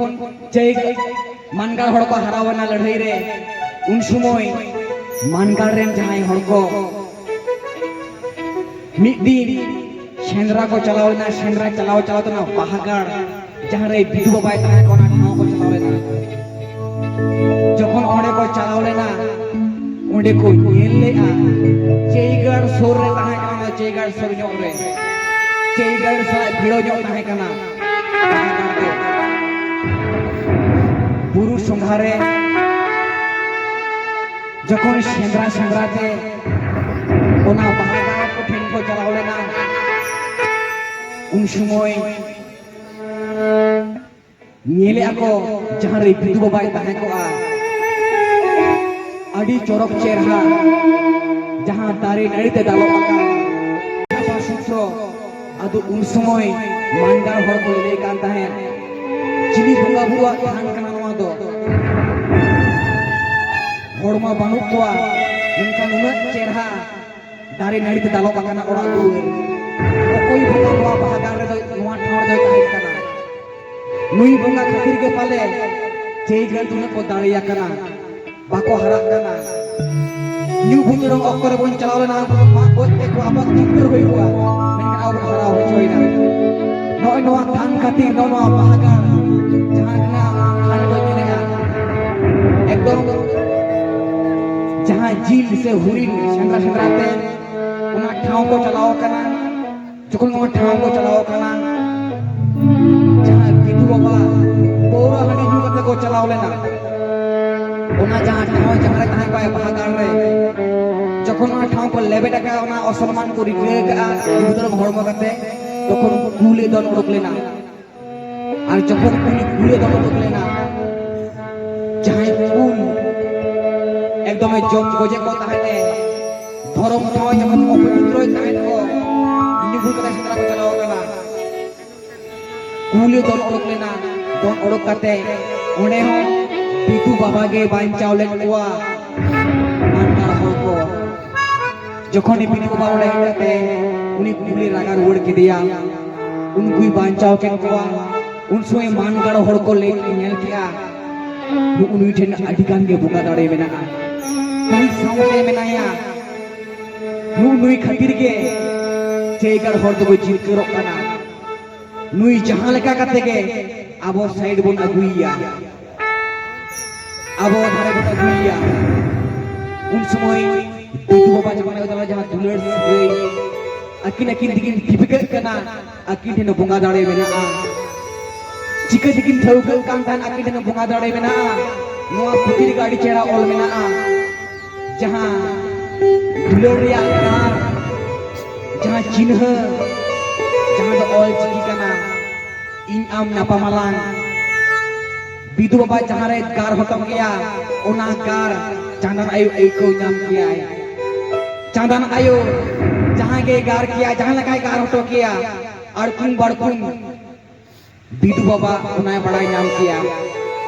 ᱪᱟᱹᱭ ᱢᱟᱱᱜᱟᱲ ᱦᱚᱲ ᱠᱚ ᱦᱟᱨᱟᱣ ᱮᱱᱟ ᱞᱟᱹᱲᱦᱟᱹᱭ ᱨᱮ, ᱩᱱ ᱥᱚᱢᱚᱭ ᱢᱟᱱᱜᱟᱲ ᱨᱮᱱ ᱡᱟᱦᱟᱸᱭ ᱦᱚᱲ ᱠᱚ ᱢᱤᱫ ᱫᱤᱱ ᱥᱮᱸᱫᱽᱨᱟ ᱠᱚ ᱪᱟᱞᱟᱣ ᱞᱮᱱᱟ᱾ ᱥᱮᱸᱫᱽᱨᱟ ᱪᱟᱞᱟᱣ ᱪᱟᱞᱟᱣ ᱛᱮ ᱚᱱᱟ ᱵᱟᱦᱟᱜᱟᱲ, ᱡᱟᱦᱟᱸ ᱨᱮ ᱵᱤᱫᱩ ᱵᱟᱵᱟᱭ ᱛᱟᱦᱮᱸ ᱠᱚᱜᱼᱟ, ᱚᱱᱟ ᱴᱷᱟᱶ ᱠᱚ ᱪᱟᱞᱟᱣ ᱞᱮᱱᱟ᱾ ᱡᱚᱠᱷᱚᱱ ᱚᱸᱰᱮ ᱠᱚ ᱪᱟᱞᱟᱣ ᱞᱮᱱᱟ, ᱚᱸᱰᱮ ᱠᱚ ᱧᱮᱞ ᱞᱮᱜᱼᱟ, ᱪᱟᱹᱭᱜᱟᱲ ᱥᱩᱨ ᱨᱮ ᱛᱟᱦᱮᱸ ᱠᱟᱱᱟ, ᱚᱱᱟ ᱪᱟᱹᱭᱜᱟᱲ ᱥᱩᱨ ᱧᱚᱜ ᱨᱮ, ᱪᱟᱹᱭᱜᱟᱲ ᱥᱟᱞᱟᱜ ᱵᱷᱤᱲᱟᱹᱣ ᱧᱚᱜ ᱛᱟᱦᱮᱸ ᱠᱟᱱᱟ ᱵᱟᱦᱟᱜᱟᱲ ᱫᱚ᱾ ᱥᱚᱸᱜᱷᱟ ᱨᱮ ᱡᱚᱠᱷᱚᱱ ᱥᱮᱸᱫᱽᱨᱟ ᱥᱮᱸᱫᱽᱨᱟ ᱛᱮ ᱚᱱᱟ ᱵᱟᱦᱟ ᱜᱟᱲ ᱠᱚ ᱴᱷᱮᱱ ᱠᱚ ᱪᱟᱞᱟᱣ ᱞᱮᱱᱟ, ᱩᱱ ᱥᱚᱢᱚᱭ ᱧᱮᱞᱮᱜᱼᱟ ᱠᱚ ᱡᱟᱦᱟᱸ ᱨᱮ ᱵᱤᱫᱩ ᱵᱟᱵᱟᱭ ᱛᱟᱦᱮᱸ ᱠᱚᱜᱼᱟ, ᱟᱹᱰᱤ ᱪᱚᱨᱚᱠ ᱪᱮᱨᱦᱟ ᱡᱟᱦᱟᱸ ᱫᱟᱨᱮ ᱱᱟᱹᱲᱤ ᱛᱮ ᱫᱟᱞᱚᱵ ᱟᱠᱟᱱ ᱥᱟᱯᱷᱟ ᱥᱩᱛᱨᱚ᱾ ᱟᱫᱚ ᱩᱱ ᱥᱚᱢᱚᱭ ᱢᱟᱱᱰᱟᱨ ᱦᱚᱲ ᱠᱚ ᱞᱟᱹᱭ ᱠᱟᱱ ᱛᱟᱦᱮᱸᱫ, ᱪᱤᱞᱤ ᱵᱚᱸᱜᱟ ᱵᱩᱨᱩᱣᱟᱜ ᱛᱷᱟᱱ ᱠᱟᱱᱟ ᱱᱚᱣᱟ ᱫᱚ? ᱦᱚᱲ ᱢᱟ ᱵᱟᱹᱱᱩᱜ ᱠᱚᱣᱟ, ᱢᱮᱱᱠᱷᱟᱱ ᱩᱱᱟᱹᱜ ᱪᱮᱨᱦᱟ ᱫᱟᱨᱮ ᱱᱟᱹᱲᱤ ᱛᱮ ᱫᱟᱞᱚᱵ ᱟᱠᱟᱱᱟ ᱚᱲᱟᱜ ᱫᱩᱣᱟᱹᱨ᱾ ᱚᱠᱚᱭ ᱵᱚᱸᱜᱟ ᱱᱚᱣᱟ ᱵᱟᱦᱟ ᱜᱟᱲ ᱨᱮᱫᱚ, ᱱᱚᱣᱟ ᱴᱷᱟᱶ ᱨᱮᱫᱚᱭ ᱛᱟᱦᱮᱱ ᱠᱟᱱᱟ? ᱱᱩᱭ ᱵᱚᱸᱜᱟ ᱠᱷᱟᱹᱛᱤᱨ ᱜᱮ ᱯᱟᱞᱮ ᱪᱟᱹᱭ ᱜᱟᱲ ᱫᱚ ᱩᱱᱟᱹᱜ ᱠᱚ ᱫᱟᱲᱮᱭᱟᱠᱟᱱᱟ, ᱵᱟᱠᱚ ᱦᱟᱨᱟᱜ ᱠᱟᱱᱟ᱾ ᱧᱩ ᱵᱩᱡᱩᱨᱚᱜ ᱚᱠᱛᱚ ᱨᱮᱵᱚᱱ ᱪᱟᱞᱟᱣ ᱞᱮᱱᱟ, ᱩᱱᱠᱩ ᱫᱚ ᱢᱟᱜ ᱜᱚᱡ ᱠᱮᱫ ᱠᱚᱣᱟ, ᱟᱵᱚᱣᱟᱜ ᱡᱤᱛᱠᱟᱹᱨ ᱦᱩᱭ ᱠᱚᱜᱼᱟ, ᱢᱮᱱᱠᱷᱟᱱ ᱟᱵᱚ ᱵᱚᱱ ᱦᱟᱨᱟᱣ ᱦᱚᱪᱚᱭᱮᱱᱟ᱾ ᱱᱚᱜᱼᱚᱭ ᱱᱚᱣᱟ ᱛᱷᱟᱱ ᱠᱷᱟᱹᱛᱤᱨ, ᱱᱚᱜᱼᱚ ᱱᱚᱣᱟ ᱵᱟᱦᱟ ᱜᱟᱲ ᱡᱟᱦᱟᱸ ᱨᱮᱱᱟᱜ ᱠᱷᱟᱱ ᱵᱚᱱ ᱧᱮᱞᱮᱜᱼᱟ, ᱮᱠᱫᱚᱢ ᱡᱟᱦᱟᱸ ᱡᱤᱞ ᱥᱮ ᱦᱚᱨᱤᱱ ᱥᱮᱸᱫᱽᱨᱟ ᱥᱮᱸᱫᱽᱨᱟ ᱛᱮ ᱚᱱᱟ ᱴᱷᱟᱶ ᱠᱚ ᱪᱟᱞᱟᱣ ᱟᱠᱟᱱᱟ᱾ ᱡᱚᱠᱷᱚᱱ ᱱᱚᱣᱟ ᱴᱷᱟᱶ ᱠᱚ ᱪᱟᱞᱟᱣ ᱟᱠᱟᱱᱟ, ᱡᱟᱦᱟᱸ ᱵᱤᱫᱩ ᱵᱟᱵᱟ ᱯᱟᱹᱣᱨᱟᱹ ᱦᱟᱺᱰᱤ ᱧᱩ ᱠᱟᱛᱮ ᱠᱚ ᱪᱟᱞᱟᱣ ᱞᱮᱱᱟ, ᱚᱱᱟ ᱡᱟᱦᱟᱸ ᱴᱷᱟᱶ ᱡᱟᱦᱟᱸ ᱨᱮ ᱛᱟᱦᱮᱸ ᱠᱚᱜᱼᱟᱭ ᱵᱟᱦᱟ ᱜᱟᱲ ᱨᱮ, ᱡᱚᱠᱷᱚᱱ ᱚᱱᱟ ᱴᱷᱟᱶ ᱠᱚ ᱞᱮᱵᱮᱫ ᱟᱠᱟᱫ, ᱚᱱᱟ ᱚᱥᱚᱱᱢᱟᱱ ᱠᱚ ᱨᱤᱠᱟᱹ ᱟᱠᱟᱫᱼᱟ ᱵᱤᱫᱩ ᱫᱷᱚᱨᱚᱢ ᱦᱚᱲᱢᱚ ᱠᱟᱛᱮ, ᱛᱚᱠᱷᱚᱱ ᱩᱱᱠᱩ ᱠᱩᱞᱮ ᱫᱚᱱ ᱩᱰᱩᱠ ᱞᱮᱱᱟ᱾ ᱟᱨ ᱡᱚᱠᱷᱚᱱ ᱩᱱᱤ ᱠᱩᱞᱮ ᱫᱚᱱ ᱩᱰᱩᱠ ᱞᱮᱱᱟ, ᱡᱟᱦᱟᱸᱭ ᱠᱩᱞ ᱮᱠᱫᱚᱢᱮ ᱡᱚᱢ ᱜᱚᱡᱮ ᱠᱚ ᱛᱟᱦᱮᱸᱫ ᱮ, ᱫᱷᱚᱨᱚᱢ ᱴᱷᱟᱶ ᱡᱚᱠᱷᱚᱱ ᱚᱯᱚᱵᱤᱛᱨᱚᱭ ᱛᱟᱦᱮᱸᱫ ᱠᱚ, ᱧᱩ ᱵᱩᱞ ᱠᱟᱛᱮ ᱥᱮᱸᱫᱽᱨᱟ ᱠᱚ ᱪᱟᱞᱟᱣ ᱟᱠᱟᱱᱟ᱾ ᱠᱩᱞᱮ ᱫᱚᱱ ᱚᱰᱚᱠ ᱞᱮᱱᱟ, ᱫᱚᱱ ᱚᱰᱚᱠ ᱠᱟᱛᱮ ᱚᱸᱰᱮ ᱦᱚᱸ ᱵᱤᱫᱩ ᱵᱟᱵᱟ ᱜᱮ ᱵᱟᱧᱪᱟᱣ ᱞᱮᱫ ᱠᱚᱣᱟ ᱢᱟᱱᱰᱟᱨ ᱦᱚᱲ ᱠᱚ᱾ ᱡᱚᱠᱷᱚᱱ ᱵᱤᱫᱩ ᱵᱟᱵᱟ ᱚᱸᱰᱮ ᱦᱮᱡ ᱠᱟᱛᱮ ᱩᱱᱤ ᱠᱩᱞᱮ ᱨᱟᱜᱟ ᱨᱩᱣᱟᱹᱲ ᱠᱮᱫᱮᱭᱟ, ᱩᱱᱠᱩᱭ ᱵᱟᱧᱪᱟᱣ ᱠᱮᱫ ᱠᱚᱣᱟ᱾ ᱩᱱ ᱥᱚᱢᱚᱭ ᱢᱟᱱᱰᱟᱨ ᱦᱚᱲ ᱠᱚ ᱞᱟᱹᱭ ᱧᱮᱞ ᱠᱮᱜᱼᱟ, ᱱᱩᱜᱼᱩ ᱱᱩᱭ ᱴᱷᱮᱱ ᱟᱹᱰᱤ ᱜᱟᱱ ᱜᱮ ᱵᱚᱸᱜᱟ ᱫᱟᱲᱮ ᱢᱮᱱᱟᱜᱼᱟ, ᱱᱩᱭ ᱥᱟᱶᱛᱮ ᱢᱮᱱᱟᱭᱟ, ᱱᱩᱜᱼᱩ ᱱᱩᱭ ᱠᱷᱟᱹᱛᱤᱨ ᱜᱮ ᱪᱟᱹᱭ ᱜᱟᱲ ᱦᱚᱲ ᱫᱚᱠᱚ ᱡᱤᱛᱠᱟᱹᱨᱚᱜ ᱠᱟᱱᱟ᱾ ᱱᱩᱭ ᱡᱟᱦᱟᱸ ᱞᱮᱠᱟ ᱠᱟᱛᱮ ᱜᱮ ᱟᱵᱚ ᱥᱟᱭᱤᱰ ᱵᱚᱱ ᱟᱹᱜᱩᱭᱮᱭᱟ, ᱟᱵᱚ ᱫᱷᱟᱨᱮ ᱵᱚᱱ ᱟᱹᱜᱩᱭᱮᱭᱟ᱾ ᱩᱱ ᱥᱚᱢᱚᱭ ᱵᱤᱫᱩ ᱵᱟᱵᱟ ᱡᱟᱦᱟᱸ ᱡᱟᱦᱟᱸ ᱫᱩᱞᱟᱹᱲ ᱥᱟᱹᱜᱟᱹᱭ, ᱟᱹᱠᱤᱱ ᱟᱹᱠᱤᱱ ᱛᱮᱠᱤᱱ ᱴᱤᱯᱤᱠᱟᱹᱜ ᱠᱟᱱᱟ, ᱟᱹᱠᱤᱱ ᱴᱷᱮᱱ ᱵᱚᱸᱜᱟ ᱫᱟᱲᱮ ᱢᱮᱱᱟᱜᱼᱟ᱾ ᱪᱤᱠᱟᱹ ᱛᱮᱠᱤᱱ ᱴᱷᱟᱹᱣᱠᱟᱹᱜ ᱠᱟᱱ ᱛᱟᱦᱮᱸᱫ ᱟᱹᱠᱤᱱ ᱴᱷᱮᱱ ᱵᱚᱸᱜᱟ ᱫᱟᱲᱮ ᱢᱮᱱᱟᱜᱼᱟ? ᱱᱚᱣᱟ ᱯᱩᱛᱷᱤ ᱨᱮᱜᱮ ᱟᱹᱰᱤ ᱪᱮᱦᱨᱟ ᱚᱞ ᱢᱮᱱᱟᱜᱼᱟ, ᱡᱟᱦᱟᱸ ᱫᱩᱞᱟᱹᱲ ᱨᱮᱭᱟᱜ ᱠᱟᱨ, ᱡᱟᱦᱟᱸ ᱪᱤᱱᱦᱟᱹ, ᱡᱟᱦᱟᱸ ᱫᱚ ᱚᱞ ᱪᱤᱠᱤ ᱠᱟᱱᱟ, ᱤᱧ ᱟᱢ ᱧᱟᱯᱟᱢ ᱟᱞᱟᱝ᱾ ᱵᱤᱫᱩ ᱵᱟᱵᱟ ᱡᱟᱦᱟᱸ ᱨᱮ ᱜᱟᱨ ᱦᱚᱴᱚ ᱠᱮᱭᱟ, ᱚᱱᱟ ᱜᱟᱨ ᱪᱟᱸᱫᱟᱱ ᱟᱭᱳ ᱟᱹᱭᱠᱟᱹᱣ ᱧᱟᱢ ᱠᱮᱭᱟᱭ᱾ ᱪᱟᱸᱫᱟᱱ ᱟᱭᱳ ᱡᱟᱦᱟᱸ ᱜᱮ ᱜᱟᱨ ᱠᱮᱭᱟ, ᱡᱟᱦᱟᱸ ᱞᱮᱠᱟᱭ ᱜᱟᱨ ᱦᱚᱴᱚ ᱠᱮᱭᱟ, ᱟᱲᱠᱩᱢ ᱵᱟᱲᱠᱩᱢ ᱵᱤᱫᱩ ᱵᱟᱵᱟ ᱚᱱᱟᱭ ᱵᱟᱲᱟᱭ ᱧᱟᱢ ᱠᱮᱭᱟ᱾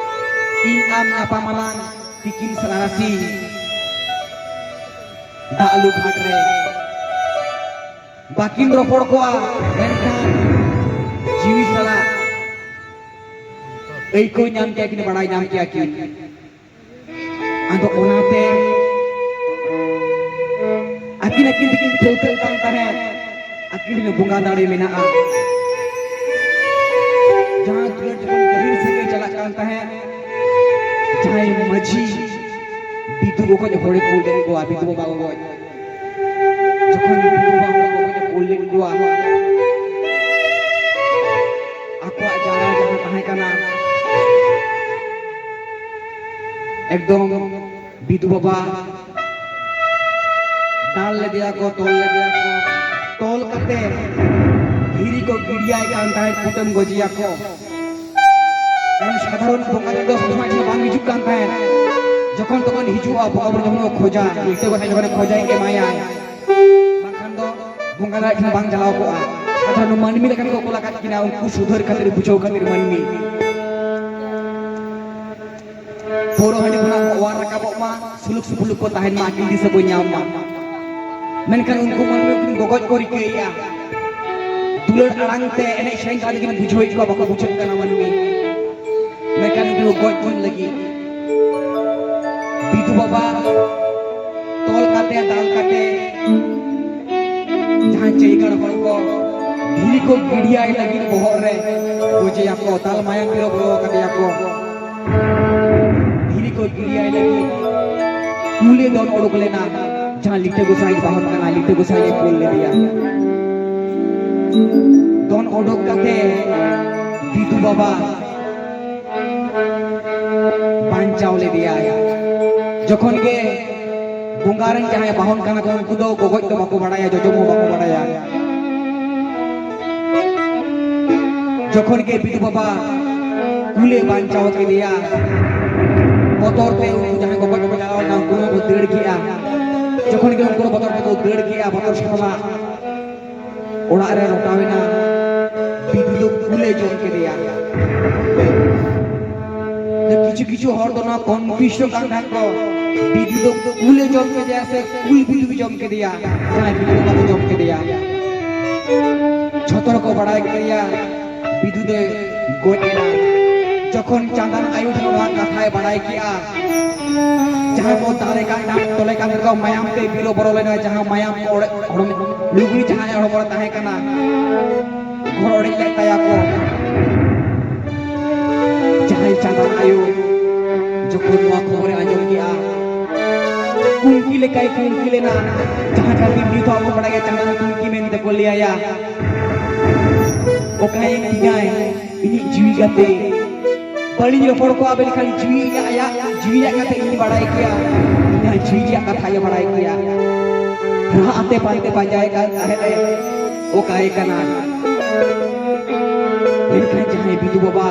ᱤᱧ ᱟᱢ ᱧᱟᱯᱟᱢ ᱟᱞᱟᱝ ᱛᱤᱠᱤᱱ ᱥᱟᱨᱟᱥᱤᱧ ᱫᱟᱜ ᱞᱩ ᱜᱷᱟᱴ ᱨᱮ᱾ ᱵᱟᱹᱠᱤᱱ ᱨᱚᱯᱚᱲ ᱠᱚᱜᱼᱟ, ᱢᱮᱱᱠᱷᱟᱱ ᱡᱤᱣᱤ ᱥᱟᱞᱟᱜ ᱟᱹᱭᱠᱟᱹᱣ ᱧᱟᱢ ᱠᱮᱭᱟ ᱠᱤᱱ, ᱵᱟᱲᱟᱭ ᱧᱟᱢ ᱠᱮᱭᱟ ᱠᱤᱱ᱾ ᱟᱫᱚ ᱚᱱᱟᱛᱮ ᱟᱹᱠᱤᱱ ᱟᱹᱠᱤᱱ ᱛᱮᱠᱤᱱ ᱴᱷᱟᱹᱣᱠᱟᱹᱜ ᱠᱟᱱ ᱛᱟᱦᱮᱸᱫ, ᱟᱹᱠᱤᱱ ᱨᱮ ᱵᱚᱸᱜᱟ ᱫᱟᱲᱮ ᱢᱮᱱᱟᱜᱼᱟ᱾ ᱡᱟᱦᱟᱸ ᱫᱩᱞᱟᱹᱲ ᱡᱚᱠᱷᱚᱱ ᱜᱟᱹᱦᱤᱨ ᱥᱟᱹᱜᱟᱹᱭ ᱪᱟᱞᱟᱜ ᱠᱟᱱ ᱛᱟᱦᱮᱸᱫ, ᱡᱟᱦᱟᱸᱭ ᱢᱟᱹᱡᱷᱤ ᱵᱤᱫᱩ ᱜᱚᱜᱚᱡ ᱦᱚᱲᱮ ᱠᱩᱞ ᱞᱮᱫ ᱠᱚᱣᱟ, ᱵᱤᱫᱩ ᱵᱟᱵᱟ ᱜᱚᱜᱚᱡ, ᱡᱚᱠᱷᱚᱱ ᱵᱤᱫᱩ ᱵᱟᱵᱟ ᱦᱚᱲ ᱜᱚᱜᱚᱡ ᱮ ᱠᱩᱞ ᱞᱮᱫ ᱠᱚᱣᱟ, ᱟᱠᱚᱣᱟᱜ ᱡᱟᱭᱜᱟ ᱡᱟᱦᱟᱸ ᱛᱟᱦᱮᱸ ᱠᱟᱱᱟ, ᱮᱠᱫᱚᱢ ᱵᱤᱫᱩ ᱵᱟᱵᱟ ᱫᱟᱞ ᱞᱮᱫᱮᱭᱟ ᱠᱚ, ᱛᱚᱞ ᱞᱮᱫᱮᱭᱟ ᱠᱚ, ᱛᱚᱞ ᱠᱟᱛᱮ ᱫᱷᱤᱨᱤ ᱠᱚ ᱜᱤᱰᱤᱭᱟᱭ ᱠᱟᱱ ᱛᱟᱦᱮᱸᱫ, ᱠᱩᱴᱟᱹᱢ ᱜᱚᱡᱮᱭᱟ ᱠᱚ᱾ ᱠᱟᱨᱚᱱ ᱥᱟᱫᱷᱟᱨᱚᱱ ᱵᱚᱸᱜᱟ ᱨᱮᱫᱚ ᱥᱚᱵᱽ ᱥᱚᱢᱚᱭ ᱴᱷᱮᱱ ᱵᱟᱝ ᱦᱤᱡᱩᱜ ᱠᱟᱱ ᱛᱟᱦᱮᱸᱫ᱾ ᱡᱚᱠᱷᱚᱱ ᱛᱚᱠᱷᱚᱱ ᱦᱤᱡᱩᱜᱼᱟ, ᱵᱚᱸᱜᱟ ᱵᱩᱨᱩ ᱡᱚᱠᱷᱚᱱ ᱠᱚ ᱠᱷᱚᱡᱟ, ᱞᱤᱴᱟᱹ ᱜᱚᱸᱥᱟᱭ ᱡᱚᱠᱷᱚᱱᱮ ᱠᱷᱚᱡᱟᱭ, ᱮᱢᱟᱭᱟᱭ᱾ ᱵᱟᱝᱠᱷᱟᱱ ᱫᱚ ᱵᱚᱸᱜᱟ ᱫᱟᱲᱮ ᱴᱷᱮᱱ ᱵᱟᱝ ᱪᱟᱞᱟᱣ ᱠᱚᱜᱼᱟ᱾ ᱟᱫᱚ ᱱᱩᱠᱩ ᱢᱟᱹᱱᱢᱤ ᱞᱮᱠᱟᱱ ᱠᱚ ᱠᱩᱞ ᱟᱠᱟᱫ ᱠᱤᱱᱟ, ᱩᱱᱠᱩ ᱥᱩᱫᱷᱟᱹᱨ ᱠᱷᱟᱹᱛᱤᱨ, ᱵᱩᱡᱷᱟᱹᱣ ᱠᱷᱟᱹᱛᱤᱨ ᱢᱟᱹᱱᱢᱤ᱾ ᱯᱟᱹᱣᱨᱟᱹ ᱦᱟᱺᱰᱤ ᱠᱷᱚᱱᱟᱜ ᱚᱣᱟᱨ ᱨᱟᱠᱟᱵᱚᱜ ᱢᱟ, ᱥᱩᱞᱩᱠ ᱥᱩᱯᱩᱞᱩᱠ ᱠᱚ ᱛᱟᱦᱮᱱ ᱢᱟ, ᱟᱹᱠᱤᱞ ᱫᱤᱥᱟᱹ ᱠᱚ ᱧᱟᱢ ᱢᱟ᱾ ᱢᱮᱱᱠᱷᱟᱱ ᱩᱱᱠᱩ ᱢᱟᱹᱱᱢᱤ ᱠᱤᱱ ᱜᱚᱜᱚᱡ ᱠᱚ ᱨᱤᱠᱟᱹᱭᱮᱫᱼᱟ᱾ ᱫᱩᱞᱟᱹᱲ ᱟᱲᱟᱝ ᱛᱮ ᱮᱱᱮᱡ ᱥᱮᱨᱮᱧ ᱠᱟᱛᱮ ᱠᱤᱱ ᱵᱩᱡᱷᱟᱹᱣᱮᱫ ᱠᱚᱣᱟ, ᱵᱟᱠᱚ ᱵᱩᱡᱷᱟᱹᱜ ᱠᱟᱱᱟ ᱢᱟᱹᱱᱢᱤ᱾ ᱢᱮᱱᱠᱷᱟᱱ ᱩᱱᱠᱩ ᱜᱚᱡ ᱠᱤᱱ ᱞᱟᱹᱜᱤᱫ ᱵᱤᱫᱩ ᱵᱟᱵᱟ ᱛᱚᱞ ᱠᱟᱛᱮ, ᱫᱟᱞ ᱠᱟᱛᱮ, ᱡᱟᱦᱟᱸ ᱪᱟᱹᱭᱜᱟᱲ ᱦᱚᱲ ᱠᱚ ᱫᱷᱤᱨᱤ ᱠᱚ ᱜᱤᱰᱤᱭᱟᱭ ᱞᱟᱹᱜᱤᱫ ᱵᱚᱦᱚᱜ ᱨᱮ, ᱜᱚᱡᱮᱭᱟᱠᱚ, ᱫᱟᱞ ᱢᱟᱭᱟᱢ ᱛᱮ ᱵᱚᱞᱚ ᱠᱟᱫᱮᱭᱟᱠᱚ᱾ ᱫᱷᱤᱨᱤ ᱠᱚ ᱜᱤᱰᱤᱭᱟᱭ ᱞᱟᱹᱜᱤᱫ ᱠᱩᱞᱮ ᱫᱚᱱ ᱚᱰᱚᱠ ᱞᱮᱱᱟ, ᱡᱟᱦᱟᱸ ᱞᱤᱴᱟᱹ ᱜᱚᱸᱥᱟᱭ ᱵᱟᱦᱚᱱ ᱠᱟᱱᱟ, ᱞᱤᱴᱟᱹ ᱜᱚᱸᱥᱟᱭ ᱮ ᱠᱩᱞ ᱞᱮᱫᱮᱭᱟ᱾ ᱫᱚᱱ ᱚᱰᱚᱠ ᱠᱟᱛᱮ ᱵᱤᱫᱩ ᱵᱟᱵᱟ ᱵᱟᱧᱪᱟᱣ ᱞᱮᱫᱮᱭᱟᱭ᱾ ᱡᱚᱠᱷᱚᱱ ᱜᱮ ᱵᱚᱸᱜᱟ ᱨᱮᱱ ᱡᱟᱦᱟᱸᱭ ᱵᱟᱦᱚᱱ ᱠᱟᱱᱟ ᱠᱚ, ᱩᱱᱠᱩ ᱫᱚ ᱜᱚᱜᱚᱡ ᱫᱚ ᱵᱟᱠᱚ ᱵᱟᱲᱟᱭᱟ, ᱡᱚᱡᱚᱢ ᱦᱚᱸ ᱵᱟᱠᱚ ᱵᱟᱲᱟᱭᱟ᱾ ᱡᱚᱠᱷᱚᱱ ᱜᱮ ᱵᱤᱫᱩ ᱵᱟᱵᱟ ᱠᱩᱞᱮ ᱵᱟᱧᱪᱟᱣ ᱠᱮᱫᱮᱭᱟ, ᱵᱚᱛᱚᱨ ᱛᱮ ᱩᱱᱠᱩ ᱡᱟᱦᱟᱸᱭ ᱜᱚᱜᱚᱡ ᱠᱚ ᱪᱟᱞᱟᱣ ᱞᱮᱱᱟ, ᱩᱱᱠᱩ ᱦᱚᱸᱠᱚ ᱫᱟᱹᱲ ᱠᱮᱜᱼᱟ᱾ ᱡᱚᱠᱷᱚᱱ ᱜᱮ ᱩᱱᱠᱩ ᱵᱚᱛᱚᱨ ᱛᱮᱠᱚ ᱫᱟᱹᱲ ᱠᱮᱜᱼᱟ, ᱵᱚᱛᱚᱨ ᱥᱟᱛᱞᱟᱜ ᱚᱲᱟᱜ ᱨᱮ ᱨᱚᱴᱟᱣ ᱮᱱᱟ, ᱵᱤᱫᱩ ᱫᱚ ᱠᱩᱞᱮ ᱡᱚᱢ ᱠᱮᱫᱮᱭᱟ᱾ ᱠᱤᱪᱷᱩ ᱠᱤᱪᱷᱩ ᱦᱚᱲ ᱫᱚ ᱱᱚᱣᱟ ᱠᱚᱱᱯᱷᱤᱭᱩᱡᱽ ᱠᱟᱱ ᱛᱟᱦᱮᱸᱫ ᱠᱚ, ᱵᱤᱫᱩ ᱫᱚ ᱠᱩᱞᱮ ᱡᱚᱢ ᱠᱮᱫᱮᱭᱟ ᱥᱮ ᱠᱩᱞ ᱵᱤᱫᱩ ᱡᱚᱢ ᱠᱮᱫᱮᱭᱟ? ᱡᱟᱦᱟᱸᱭ ᱵᱤᱫᱩ ᱵᱟᱵᱟ ᱫᱚ ᱡᱚᱢ ᱠᱮᱫᱮᱭᱟ᱾ ᱡᱷᱚᱛᱚ ᱦᱚᱲ ᱠᱚ ᱵᱟᱲᱟᱭ ᱠᱮᱫᱮᱭᱟ ᱵᱤᱫᱩ ᱫᱚᱭ ᱜᱚᱡ ᱮᱱᱟ᱾ ᱡᱚᱠᱷᱚᱱ ᱪᱟᱸᱫᱟᱱ ᱟᱭᱳ ᱴᱷᱮᱱ ᱱᱚᱣᱟ ᱠᱟᱛᱷᱟᱭ ᱵᱟᱲᱟᱭ ᱠᱮᱜᱼᱟ, ᱡᱟᱦᱟᱸ ᱠᱚ ᱫᱟᱞᱮ ᱠᱟᱱ ᱛᱟᱦᱮᱸ, ᱛᱚᱞᱮ ᱠᱟᱱ ᱛᱟᱦᱮᱸ, ᱢᱟᱭᱟᱢ ᱛᱮ ᱵᱤᱞᱚ ᱵᱚᱨᱚ ᱞᱮᱱᱟ, ᱡᱟᱦᱟᱸ ᱢᱟᱭᱟᱢ ᱠᱚ ᱚᱲᱮᱡ, ᱦᱚᱲᱢᱚ, ᱞᱩᱜᱽᱲᱤ ᱡᱟᱦᱟᱸᱭ ᱦᱚᱲᱢᱚ ᱨᱮ ᱛᱟᱦᱮᱸ ᱠᱟᱱᱟ, ᱜᱷᱚᱲ ᱚᱲᱮᱡ ᱞᱮᱫ ᱛᱟᱭᱟ ᱠᱚ᱾ ᱡᱟᱦᱟᱸᱭ ᱪᱟᱸᱫᱟᱱ ᱟᱭᱳ ᱡᱚᱠᱷᱚᱱ ᱱᱚᱣᱟ ᱠᱷᱚᱵᱚᱨᱮ ᱟᱸᱡᱚᱢ ᱠᱮᱜᱼᱟ, ᱠᱩᱝᱠᱤ ᱞᱮᱠᱟᱭ ᱠᱩᱝᱠᱤ ᱞᱮᱱᱟ᱾ ᱡᱟᱦᱟᱸ ᱠᱷᱟᱹᱛᱤᱨ ᱱᱤᱛ ᱦᱚᱸ ᱟᱵᱚ ᱵᱟᱲᱟᱭᱟ, ᱪᱟᱸᱫᱟᱱ ᱠᱩᱝᱠᱤ ᱢᱮᱱᱛᱮ ᱠᱚ ᱞᱟᱹᱭᱟᱭᱟ᱾ ᱚᱠᱟᱭᱮᱱ ᱛᱤᱧᱟᱭ ᱤᱧᱤᱡ ᱡᱤᱣᱤ ᱜᱟᱛᱮ? ᱵᱟᱹᱲᱤᱡ ᱨᱚᱯᱚᱲ ᱠᱚ ᱟᱵᱮᱱ ᱠᱷᱟᱱ ᱡᱤᱣᱤ ᱤᱧᱟᱜ, ᱟᱭᱟᱜ ᱡᱤᱣᱤᱭᱟᱜ ᱠᱟᱛᱷᱟ ᱤᱧ ᱵᱟᱲᱟᱭ ᱠᱮᱭᱟ, ᱤᱧᱟᱜ ᱡᱤᱣᱤᱭᱟᱜ ᱠᱟᱛᱷᱟ ᱜᱮ ᱵᱟᱲᱟᱭ ᱠᱮᱭᱟ᱾ ᱨᱟᱜ ᱟᱛᱮ ᱯᱟᱱᱛᱮ ᱯᱟᱸᱡᱟᱭ ᱠᱟᱱ ᱛᱟᱦᱮᱸᱫ ᱮ, ᱚᱠᱟᱭ ᱠᱟᱱᱟ? ᱢᱮᱱᱠᱷᱟᱱ ᱡᱟᱦᱟᱸᱭ ᱵᱤᱫᱩ ᱵᱟᱵᱟ,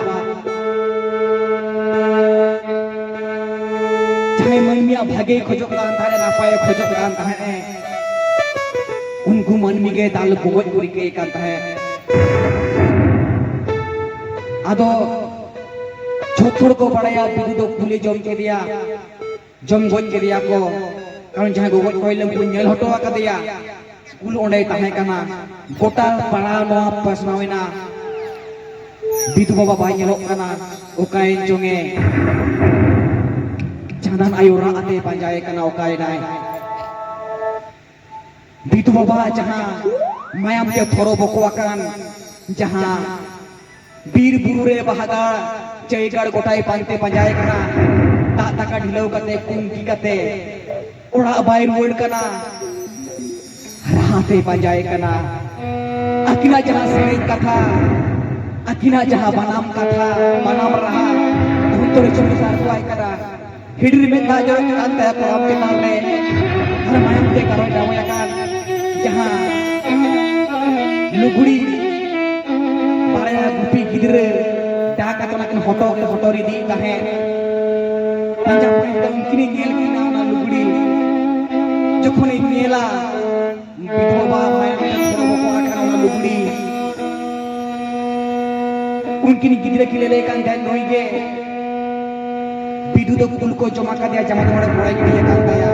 ᱡᱟᱦᱟᱸᱭ ᱢᱟᱹᱱᱢᱤᱭᱟᱜ ᱵᱷᱟᱜᱮᱭ ᱠᱷᱚᱡᱚᱜ ᱠᱟᱱ ᱛᱟᱦᱮᱸᱫ, ᱱᱟᱯᱟᱭᱮ ᱠᱷᱚᱡᱚᱜ ᱠᱟᱱ ᱛᱟᱦᱮᱸᱫ ᱮ, ᱩᱱᱠᱩ ᱢᱟᱹᱱᱢᱤ ᱜᱮ ᱫᱟᱞ ᱜᱚᱜᱚᱡ ᱠᱚ ᱨᱤᱠᱟᱹᱭᱮ ᱠᱟᱱ ᱛᱟᱦᱮᱸᱫ᱾ ᱟᱫᱚ ᱡᱷᱚᱛᱚ ᱦᱚᱲ ᱠᱚ ᱵᱟᱲᱟᱭᱟ ᱵᱤᱫᱩ ᱫᱚ ᱠᱩᱞᱮ ᱡᱚᱢ ᱠᱮᱫᱮᱭᱟ, ᱡᱚᱢ ᱜᱚᱡ ᱠᱮᱫᱮᱭᱟ ᱠᱚ᱾ ᱠᱟᱨᱚᱱ ᱡᱟᱦᱟᱸᱭ ᱜᱚᱜᱚᱡ ᱠᱚ ᱦᱩᱭ ᱞᱮᱱ, ᱩᱱᱠᱩ ᱧᱮᱞ ᱦᱚᱴᱚ ᱟᱠᱟᱫᱮᱭᱟ, ᱠᱩᱞ ᱚᱸᱰᱮᱭ ᱛᱟᱦᱮᱸ ᱠᱟᱱᱟ᱾ ᱜᱚᱴᱟ ᱯᱟᱲᱟ ᱱᱚᱣᱟ ᱯᱟᱥᱱᱟᱣ ᱮᱱᱟ, ᱵᱤᱫᱩ ᱵᱟᱵᱟ ᱵᱟᱭ ᱧᱮᱞᱚᱜ ᱠᱟᱱᱟ, ᱚᱠᱟᱭᱮᱱ ᱪᱚᱝᱮ? ᱪᱟᱸᱫᱟᱱ ᱟᱭᱳ ᱨᱟᱜ ᱟᱛᱮ ᱯᱟᱸᱡᱟᱭᱮ ᱠᱟᱱᱟ, ᱚᱠᱟᱭᱮᱱᱟᱭ? ᱵᱤᱫᱩ ᱵᱟᱵᱟ ᱡᱟᱦᱟᱸ ᱢᱟᱭᱟᱢ ᱛᱮ ᱛᱷᱚᱨᱚ ᱵᱚᱠᱚ ᱟᱠᱟᱱ, ᱡᱟᱦᱟᱸ ᱵᱤᱨ ᱵᱩᱨᱩ ᱨᱮ ᱵᱟᱦᱟ ᱜᱟᱲ, ᱪᱟᱹᱭ ᱜᱟᱲ ᱜᱚᱴᱟᱭ ᱯᱟᱱᱛᱮ ᱯᱟᱸᱡᱟᱭᱮ ᱠᱟᱱᱟ, ᱫᱟᱜ ᱫᱟᱠᱟ ᱰᱷᱤᱞᱟᱹᱣ ᱠᱟᱛᱮ, ᱠᱩᱝᱠᱤ ᱠᱟᱛᱮ, ᱚᱲᱟᱜ ᱵᱟᱭ ᱨᱩᱣᱟᱹᱲ ᱠᱟᱱᱟ, ᱨᱟᱦᱟ ᱛᱮᱭ ᱯᱟᱸᱡᱟᱭᱮ ᱠᱟᱱᱟ᱾ ᱟᱹᱠᱤᱱᱟᱜ ᱡᱟᱦᱟᱸ ᱥᱮᱨᱮᱧ ᱠᱟᱛᱷᱟ, ᱟᱹᱠᱤᱱᱟᱜ ᱡᱟᱦᱟᱸ ᱵᱟᱱᱟᱢ ᱠᱟᱛᱷᱟ, ᱵᱟᱱᱟᱢ ᱨᱟᱦᱟ, ᱚᱱᱛᱚᱨ ᱪᱩᱨᱤ ᱥᱟᱨ ᱠᱚ ᱟᱭ ᱠᱟᱱᱟ᱾ ᱦᱤᱰᱤᱨ ᱢᱮᱫ ᱫᱟᱜ ᱡᱚᱨᱚᱜ ᱠᱟᱱ ᱛᱟᱭᱟ ᱠᱚᱲᱟᱢ ᱪᱮᱛᱟᱱ ᱨᱮ, ᱟᱨ ᱢᱟᱭᱟᱢ ᱛᱮ ᱜᱟᱞᱚᱭ ᱰᱟᱵᱚᱭ ᱟᱠᱟᱱ ᱡᱟᱦᱟᱸ ᱞᱩᱜᱽᱲᱤ ᱵᱟᱨᱭᱟ ᱜᱩᱯᱤ ᱜᱤᱫᱽᱨᱟᱹ ᱰᱟᱠ ᱟᱛᱮ ᱚᱱᱟ ᱠᱤᱱ ᱦᱚᱴᱚᱨ ᱦᱚᱴᱚᱨ ᱤᱫᱤᱭᱮᱫ ᱛᱟᱦᱮᱸᱫ᱾ ᱯᱟᱸᱡᱟ ᱯᱟᱸᱡᱟ ᱛᱮ ᱩᱱᱠᱤᱱ ᱧᱮᱞ ᱠᱤᱱᱟ ᱚᱱᱟ ᱞᱩᱜᱽᱲᱤ᱾ ᱡᱚᱠᱷᱚᱱᱮ ᱧᱮᱞᱟ, ᱵᱤᱫᱷᱚᱵᱟ ᱢᱟᱭᱟᱢ ᱛᱮ ᱥᱚᱨᱚ ᱵᱚᱠᱚ ᱟᱠᱟᱱ ᱚᱱᱟ ᱞᱩᱜᱽᱲᱤ᱾ ᱩᱱᱠᱤᱱ ᱜᱤᱫᱽᱨᱟᱹ ᱠᱤᱱ ᱞᱟᱹᱞᱟᱹᱭ ᱠᱟᱱ ᱛᱟᱦᱮᱸᱫ, ᱱᱩᱭ ᱜᱮ ᱵᱤᱫᱩ ᱫᱚ ᱠᱩᱞ ᱠᱚ ᱡᱚᱢ ᱟᱠᱟᱫᱮᱭᱟ, ᱡᱟᱢᱟ ᱫᱚ ᱚᱸᱰᱮ ᱠᱚᱲᱟᱭ ᱜᱤᱰᱤ ᱟᱠᱟᱱ ᱛᱟᱭᱟ᱾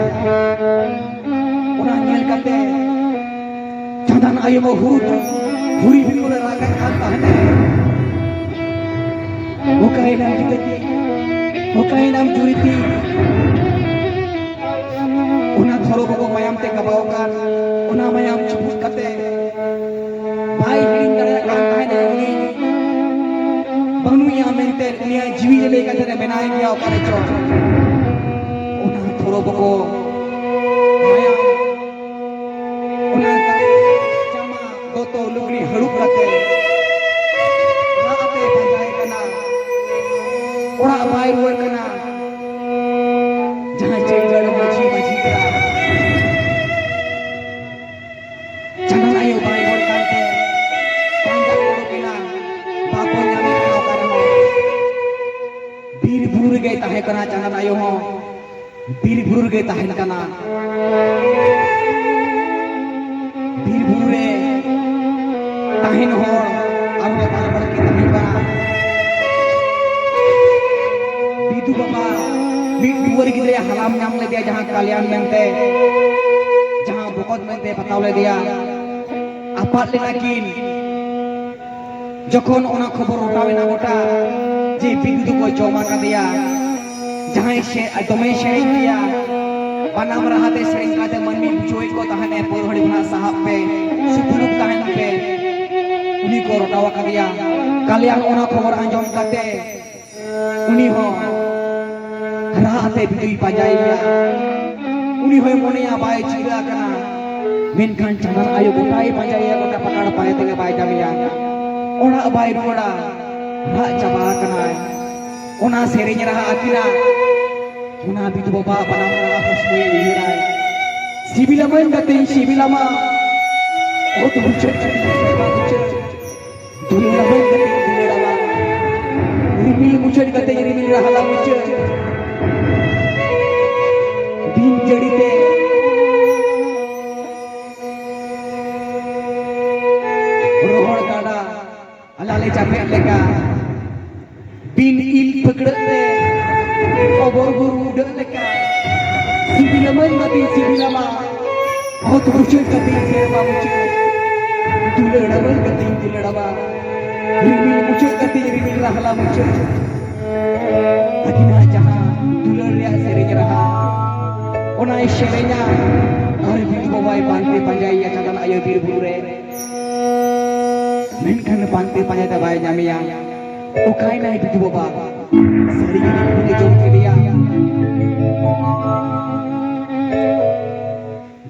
ᱚᱱᱟ ᱧᱮᱞ ᱠᱟᱛᱮ ᱪᱟᱸᱫᱟᱱ ᱟᱭᱳ ᱢᱟ ᱦᱩᱨᱩ ᱦᱩᱨᱤ ᱵᱤᱠᱩᱞᱮ ᱨᱟᱜ ᱮᱫ ᱠᱟᱱ ᱛᱟᱦᱮᱸᱫ᱾ ᱚᱠᱟᱭᱮᱱᱟᱢ ᱡᱩᱨᱤᱛᱤ? ᱚᱠᱟᱭᱮᱱᱟᱢ ᱡᱩᱨᱤᱛᱤ? ᱚᱱᱟ ᱫᱷᱚᱨᱚ ᱵᱟᱵᱟ ᱢᱟᱭᱟᱢ ᱛᱮ ᱜᱟᱵᱟᱣ ᱟᱠᱟᱱ, ᱚᱱᱟ ᱢᱟᱭᱟᱢ ᱪᱩᱯᱩᱫ ᱠᱟᱛᱮ ᱵᱟᱭ ᱦᱤᱲᱤᱧ ᱫᱟᱲᱮᱭᱟᱜ ᱠᱟᱱ ᱛᱟᱦᱮᱸᱫ ᱩᱱᱤ᱾ ᱵᱟᱹᱱᱩᱭᱟ ᱢᱮᱱᱛᱮ ᱩᱱᱤᱭᱟᱜ ᱡᱤᱣᱤ ᱞᱟᱹᱞᱟᱹᱭ ᱠᱟᱛᱮ ᱮ ᱵᱮᱱᱟᱣ ᱜᱮᱭᱟ ᱚᱠᱟᱨᱮ ᱪᱚ᱾ ᱚᱱᱟ ᱫᱷᱚᱨᱚ ᱵᱟᱵᱟ ᱢᱟᱭᱟᱢ, ᱚᱱᱟ ᱡᱟᱢᱟ ᱫᱚᱛᱚ ᱞᱩᱜᱽᱲᱤ ᱦᱟᱹᱲᱩᱵ ᱠᱟᱛᱮ ᱨᱟᱜ ᱟᱛᱮ ᱯᱟᱸᱡᱟᱭ ᱠᱟᱱᱟ᱾ ᱚᱲᱟᱜ ᱵᱟᱭ ᱨᱩᱣᱟᱹᱲ ᱠᱟᱱᱟ᱾ ᱡᱟᱦᱟᱸ ᱪᱟᱹᱭ ᱜᱟᱲ ᱢᱟᱹᱡᱷᱤ ᱢᱟᱹᱡᱷᱤ ᱯᱟᱲᱟ ᱪᱟᱸᱫᱟᱱ ᱟᱭᱳ ᱵᱟᱭ ᱨᱩᱣᱟᱹᱲ ᱠᱟᱱᱛᱮ ᱯᱟᱸᱡᱟ ᱠᱚ ᱚᱰᱚᱠ ᱮᱱᱟ᱾ ᱵᱟᱠᱚ ᱧᱟᱢᱮ ᱠᱟᱱᱟ ᱚᱠᱟ ᱨᱮᱦᱚᱸ᱾ ᱵᱤᱨ ᱵᱩᱨᱩ ᱨᱮᱜᱮᱭ ᱛᱟᱦᱮᱸ ᱠᱟᱱᱟ ᱪᱟᱸᱫᱟᱱ ᱟᱭᱳ ᱦᱚᱸ᱾ ᱵᱤᱨ ᱵᱩᱨᱩ ᱨᱮᱜᱮ ᱛᱟᱦᱮᱱ ᱠᱟᱱᱟ᱾ ᱵᱤᱨ ᱵᱩᱨᱩ ᱨᱮ ᱛᱟᱦᱮᱱ ᱦᱚᱲ ᱟᱨᱦᱚᱸ ᱵᱟᱨ ᱦᱚᱲ ᱠᱤᱱ ᱛᱟᱦᱮᱸ ᱠᱟᱱᱟ᱾ ᱵᱤᱫᱩ ᱵᱟᱵᱟ ᱢᱤᱫ ᱴᱩᱣᱟᱹᱨ ᱜᱤᱫᱽᱨᱟᱹᱭ ᱦᱟᱞᱟᱢ ᱧᱟᱢ ᱞᱮᱫᱮᱭᱟ, ᱡᱟᱦᱟᱸ ᱠᱟᱞᱭᱟᱱ ᱢᱮᱱᱛᱮ, ᱡᱟᱦᱟᱸ ᱵᱚᱠᱚᱛ ᱢᱮᱱᱛᱮ ᱵᱟᱛᱟᱣ ᱞᱮᱫᱮᱭᱟ᱾ ᱟᱯᱟᱫ ᱞᱮᱱᱟ ᱠᱤᱱ᱾ ᱡᱚᱠᱷᱚᱱ ᱚᱱᱟ ᱠᱷᱚᱵᱚᱨ ᱨᱚᱴᱟᱣ ᱮᱱᱟ ᱜᱚᱴᱟ ᱡᱮ ᱵᱤᱫᱩ ᱫᱚᱠᱚ ᱡᱚᱢ ᱟᱠᱟᱫᱮᱭᱟ, ᱡᱟᱦᱟᱸᱭ ᱥᱮ ᱫᱚᱢᱮᱭ ᱥᱮᱨᱮᱧ ᱜᱮᱭᱟ, ᱵᱟᱱᱟᱢ ᱨᱟᱦᱟᱛᱮ ᱥᱮᱨᱮᱧ ᱠᱟᱛᱮ ᱢᱟᱹᱱᱢᱤ ᱵᱩᱡᱷᱟᱹᱣᱮᱫ ᱠᱚ ᱛᱟᱦᱮᱱ ᱮ, ᱯᱟᱹᱣᱦᱟᱹᱲᱤ ᱠᱷᱚᱱᱟᱜ ᱥᱟᱦᱟᱜ ᱯᱮ, ᱥᱩᱯᱩᱞᱩᱠ ᱛᱟᱦᱮᱱ ᱯᱮ, ᱩᱱᱤ ᱠᱚ ᱨᱚᱴᱟᱣ ᱟᱠᱟᱫᱮᱭᱟ᱾ ᱠᱟᱞᱭᱟᱱ ᱚᱱᱟ ᱠᱷᱚᱵᱚᱨ ᱟᱸᱡᱚᱢ ᱠᱟᱛᱮ ᱩᱱᱤ ᱦᱚᱸ ᱨᱟᱜ ᱟᱛᱮ ᱵᱤᱫᱩᱭ ᱯᱟᱸᱡᱟᱭᱮᱭᱟ᱾ ᱩᱱᱤ ᱦᱚᱸᱭ ᱢᱚᱱᱮᱭᱟ ᱵᱟᱭ ᱪᱤᱨᱟᱹ ᱟᱠᱟᱱᱟ, ᱢᱮᱱᱠᱷᱟᱱ ᱪᱟᱸᱫᱟᱱ ᱟᱭᱳ ᱜᱚᱴᱟᱭ ᱯᱟᱸᱡᱟᱭᱮᱭᱟ, ᱜᱚᱴᱟ ᱯᱟᱠᱟᱲ ᱯᱟᱭ ᱛᱮᱜᱮ ᱵᱟᱭ ᱧᱟᱢᱮᱭᱟ᱾ ᱚᱲᱟᱜ ᱵᱟᱭ ᱨᱩᱣᱟᱹᱲᱟ, ᱨᱟᱜ ᱪᱟᱵᱟ ᱟᱠᱟᱱᱟᱭ᱾ ᱚᱱᱟ ᱥᱮᱨᱮᱧ ᱨᱟᱦᱟ ᱟᱹᱠᱤᱱᱟᱜ, ᱚᱱᱟ ᱵᱤᱫᱩ ᱵᱟᱵᱟ ᱵᱟᱱᱟᱢ ᱨᱟᱦᱟ ᱦᱚᱥᱢᱟᱹᱭ ᱩᱭᱦᱟᱹᱨᱟᱭ᱾ ᱥᱤᱵᱤᱞᱟᱢᱟᱹᱧ ᱜᱟᱛᱮᱧ ᱥᱤᱵᱤᱞᱟᱢᱟ, ᱚᱛ ᱢᱩᱪᱟᱹᱫ ᱠᱟᱛᱮᱧ ᱥᱮᱨᱢᱟ ᱢᱩᱪᱟᱹᱫ᱾ ᱫᱩᱞᱟᱹᱲᱟᱢᱟᱹᱧ ᱜᱟᱛᱮᱧ ᱫᱩᱞᱟᱹᱲᱟᱢᱟ, ᱨᱤᱢᱤᱞ ᱢᱩᱪᱟᱹᱫ ᱠᱟᱛᱮᱧ ᱨᱤᱢᱤᱞ ᱨᱟᱦᱞᱟ ᱢᱩᱪᱟᱹᱫ᱾ ᱫᱤᱱ ᱡᱟᱹᱲᱤ ᱛᱮ ᱨᱚᱦᱚᱲ ᱜᱟᱰᱟ ᱟᱞᱟᱞᱮ ᱪᱟᱯᱮᱜ ᱞᱮᱠᱟ, ᱵᱤᱱ ᱤᱞ ᱯᱷᱟᱹᱠᱲᱟᱹᱜ ᱛᱮ ᱚᱵᱚᱨ ᱵᱩᱨᱩ ᱩᱰᱟᱹᱜ ᱞᱮᱠᱟ᱾ ᱥᱤᱵᱤᱞᱟᱢᱟᱹᱧ ᱵᱟᱹᱛᱤᱧ ᱥᱤᱵᱤᱞᱟᱢᱟ, ᱚᱛ ᱢᱩᱪᱟᱹᱫ ᱠᱟᱛᱮᱧ ᱥᱮᱨᱢᱟ ᱢᱩᱪᱟᱹᱫ᱾ ᱫᱩᱞᱟᱹᱲᱟᱢᱟᱹᱧ ᱵᱟᱹᱛᱤᱧ ᱫᱩᱞᱟᱹᱲᱟᱢᱟ, ᱨᱤᱢᱤᱞ ᱢᱩᱪᱟᱹᱫ ᱠᱟᱛᱮᱧ ᱨᱤᱢᱤᱞ ᱨᱟᱦᱞᱟ ᱢᱩᱪᱟᱹᱫ᱾ ᱟᱹᱠᱤᱱᱟᱜ ᱡᱟᱦᱟᱸ ᱫᱩᱞᱟᱹᱲ ᱨᱮᱭᱟᱜ ᱥᱮᱨᱮᱧ ᱨᱟᱦᱟ, ᱚᱱᱟᱭ ᱥᱮᱨᱮᱧᱟ᱾ ᱟᱨ ᱵᱤᱫᱩ ᱵᱟᱵᱟᱭ ᱯᱟᱱᱛᱮ ᱯᱟᱸᱡᱟᱭᱮᱭᱟ ᱪᱟᱸᱫᱟᱱ ᱟᱭᱳ ᱵᱤᱨ ᱵᱩᱨᱩ ᱨᱮ᱾ ᱢᱮᱱᱠᱷᱟᱱ ᱯᱟᱱᱛᱮ ᱯᱟᱸᱡᱟ ᱛᱮ ᱵᱟᱭ ᱧᱟᱢᱮᱭᱟ᱾ ᱚᱠᱟᱭᱱᱟᱭ ᱵᱤᱫᱩ ᱵᱟᱵᱟ? ᱥᱟᱹᱨᱤ ᱜᱮ ᱵᱤᱫᱩ ᱡᱚᱢ ᱠᱮᱫᱮᱭᱟ᱾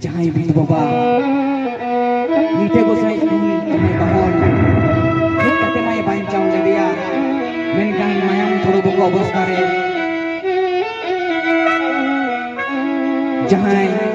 ᱡᱟᱦᱟᱸᱭ ᱵᱤᱫᱩ ᱵᱟᱵᱟ ᱱᱤᱛᱮ ᱜᱚᱥᱟᱭ ᱤᱧ ᱡᱟᱦᱟᱸᱭ ᱵᱟᱦᱚᱱ ᱦᱮᱡ ᱠᱟᱛᱮ ᱢᱟᱭ ᱵᱟᱧᱪᱟᱣ ᱞᱮᱫᱮᱭᱟ, ᱢᱮᱱᱠᱷᱟᱱ ᱢᱟᱭᱟᱢ ᱛᱷᱚᱲᱚ ᱵᱚᱠᱚ ᱚᱵᱚᱥᱛᱷᱟ ᱨᱮ ᱡᱟᱦᱟᱸᱭ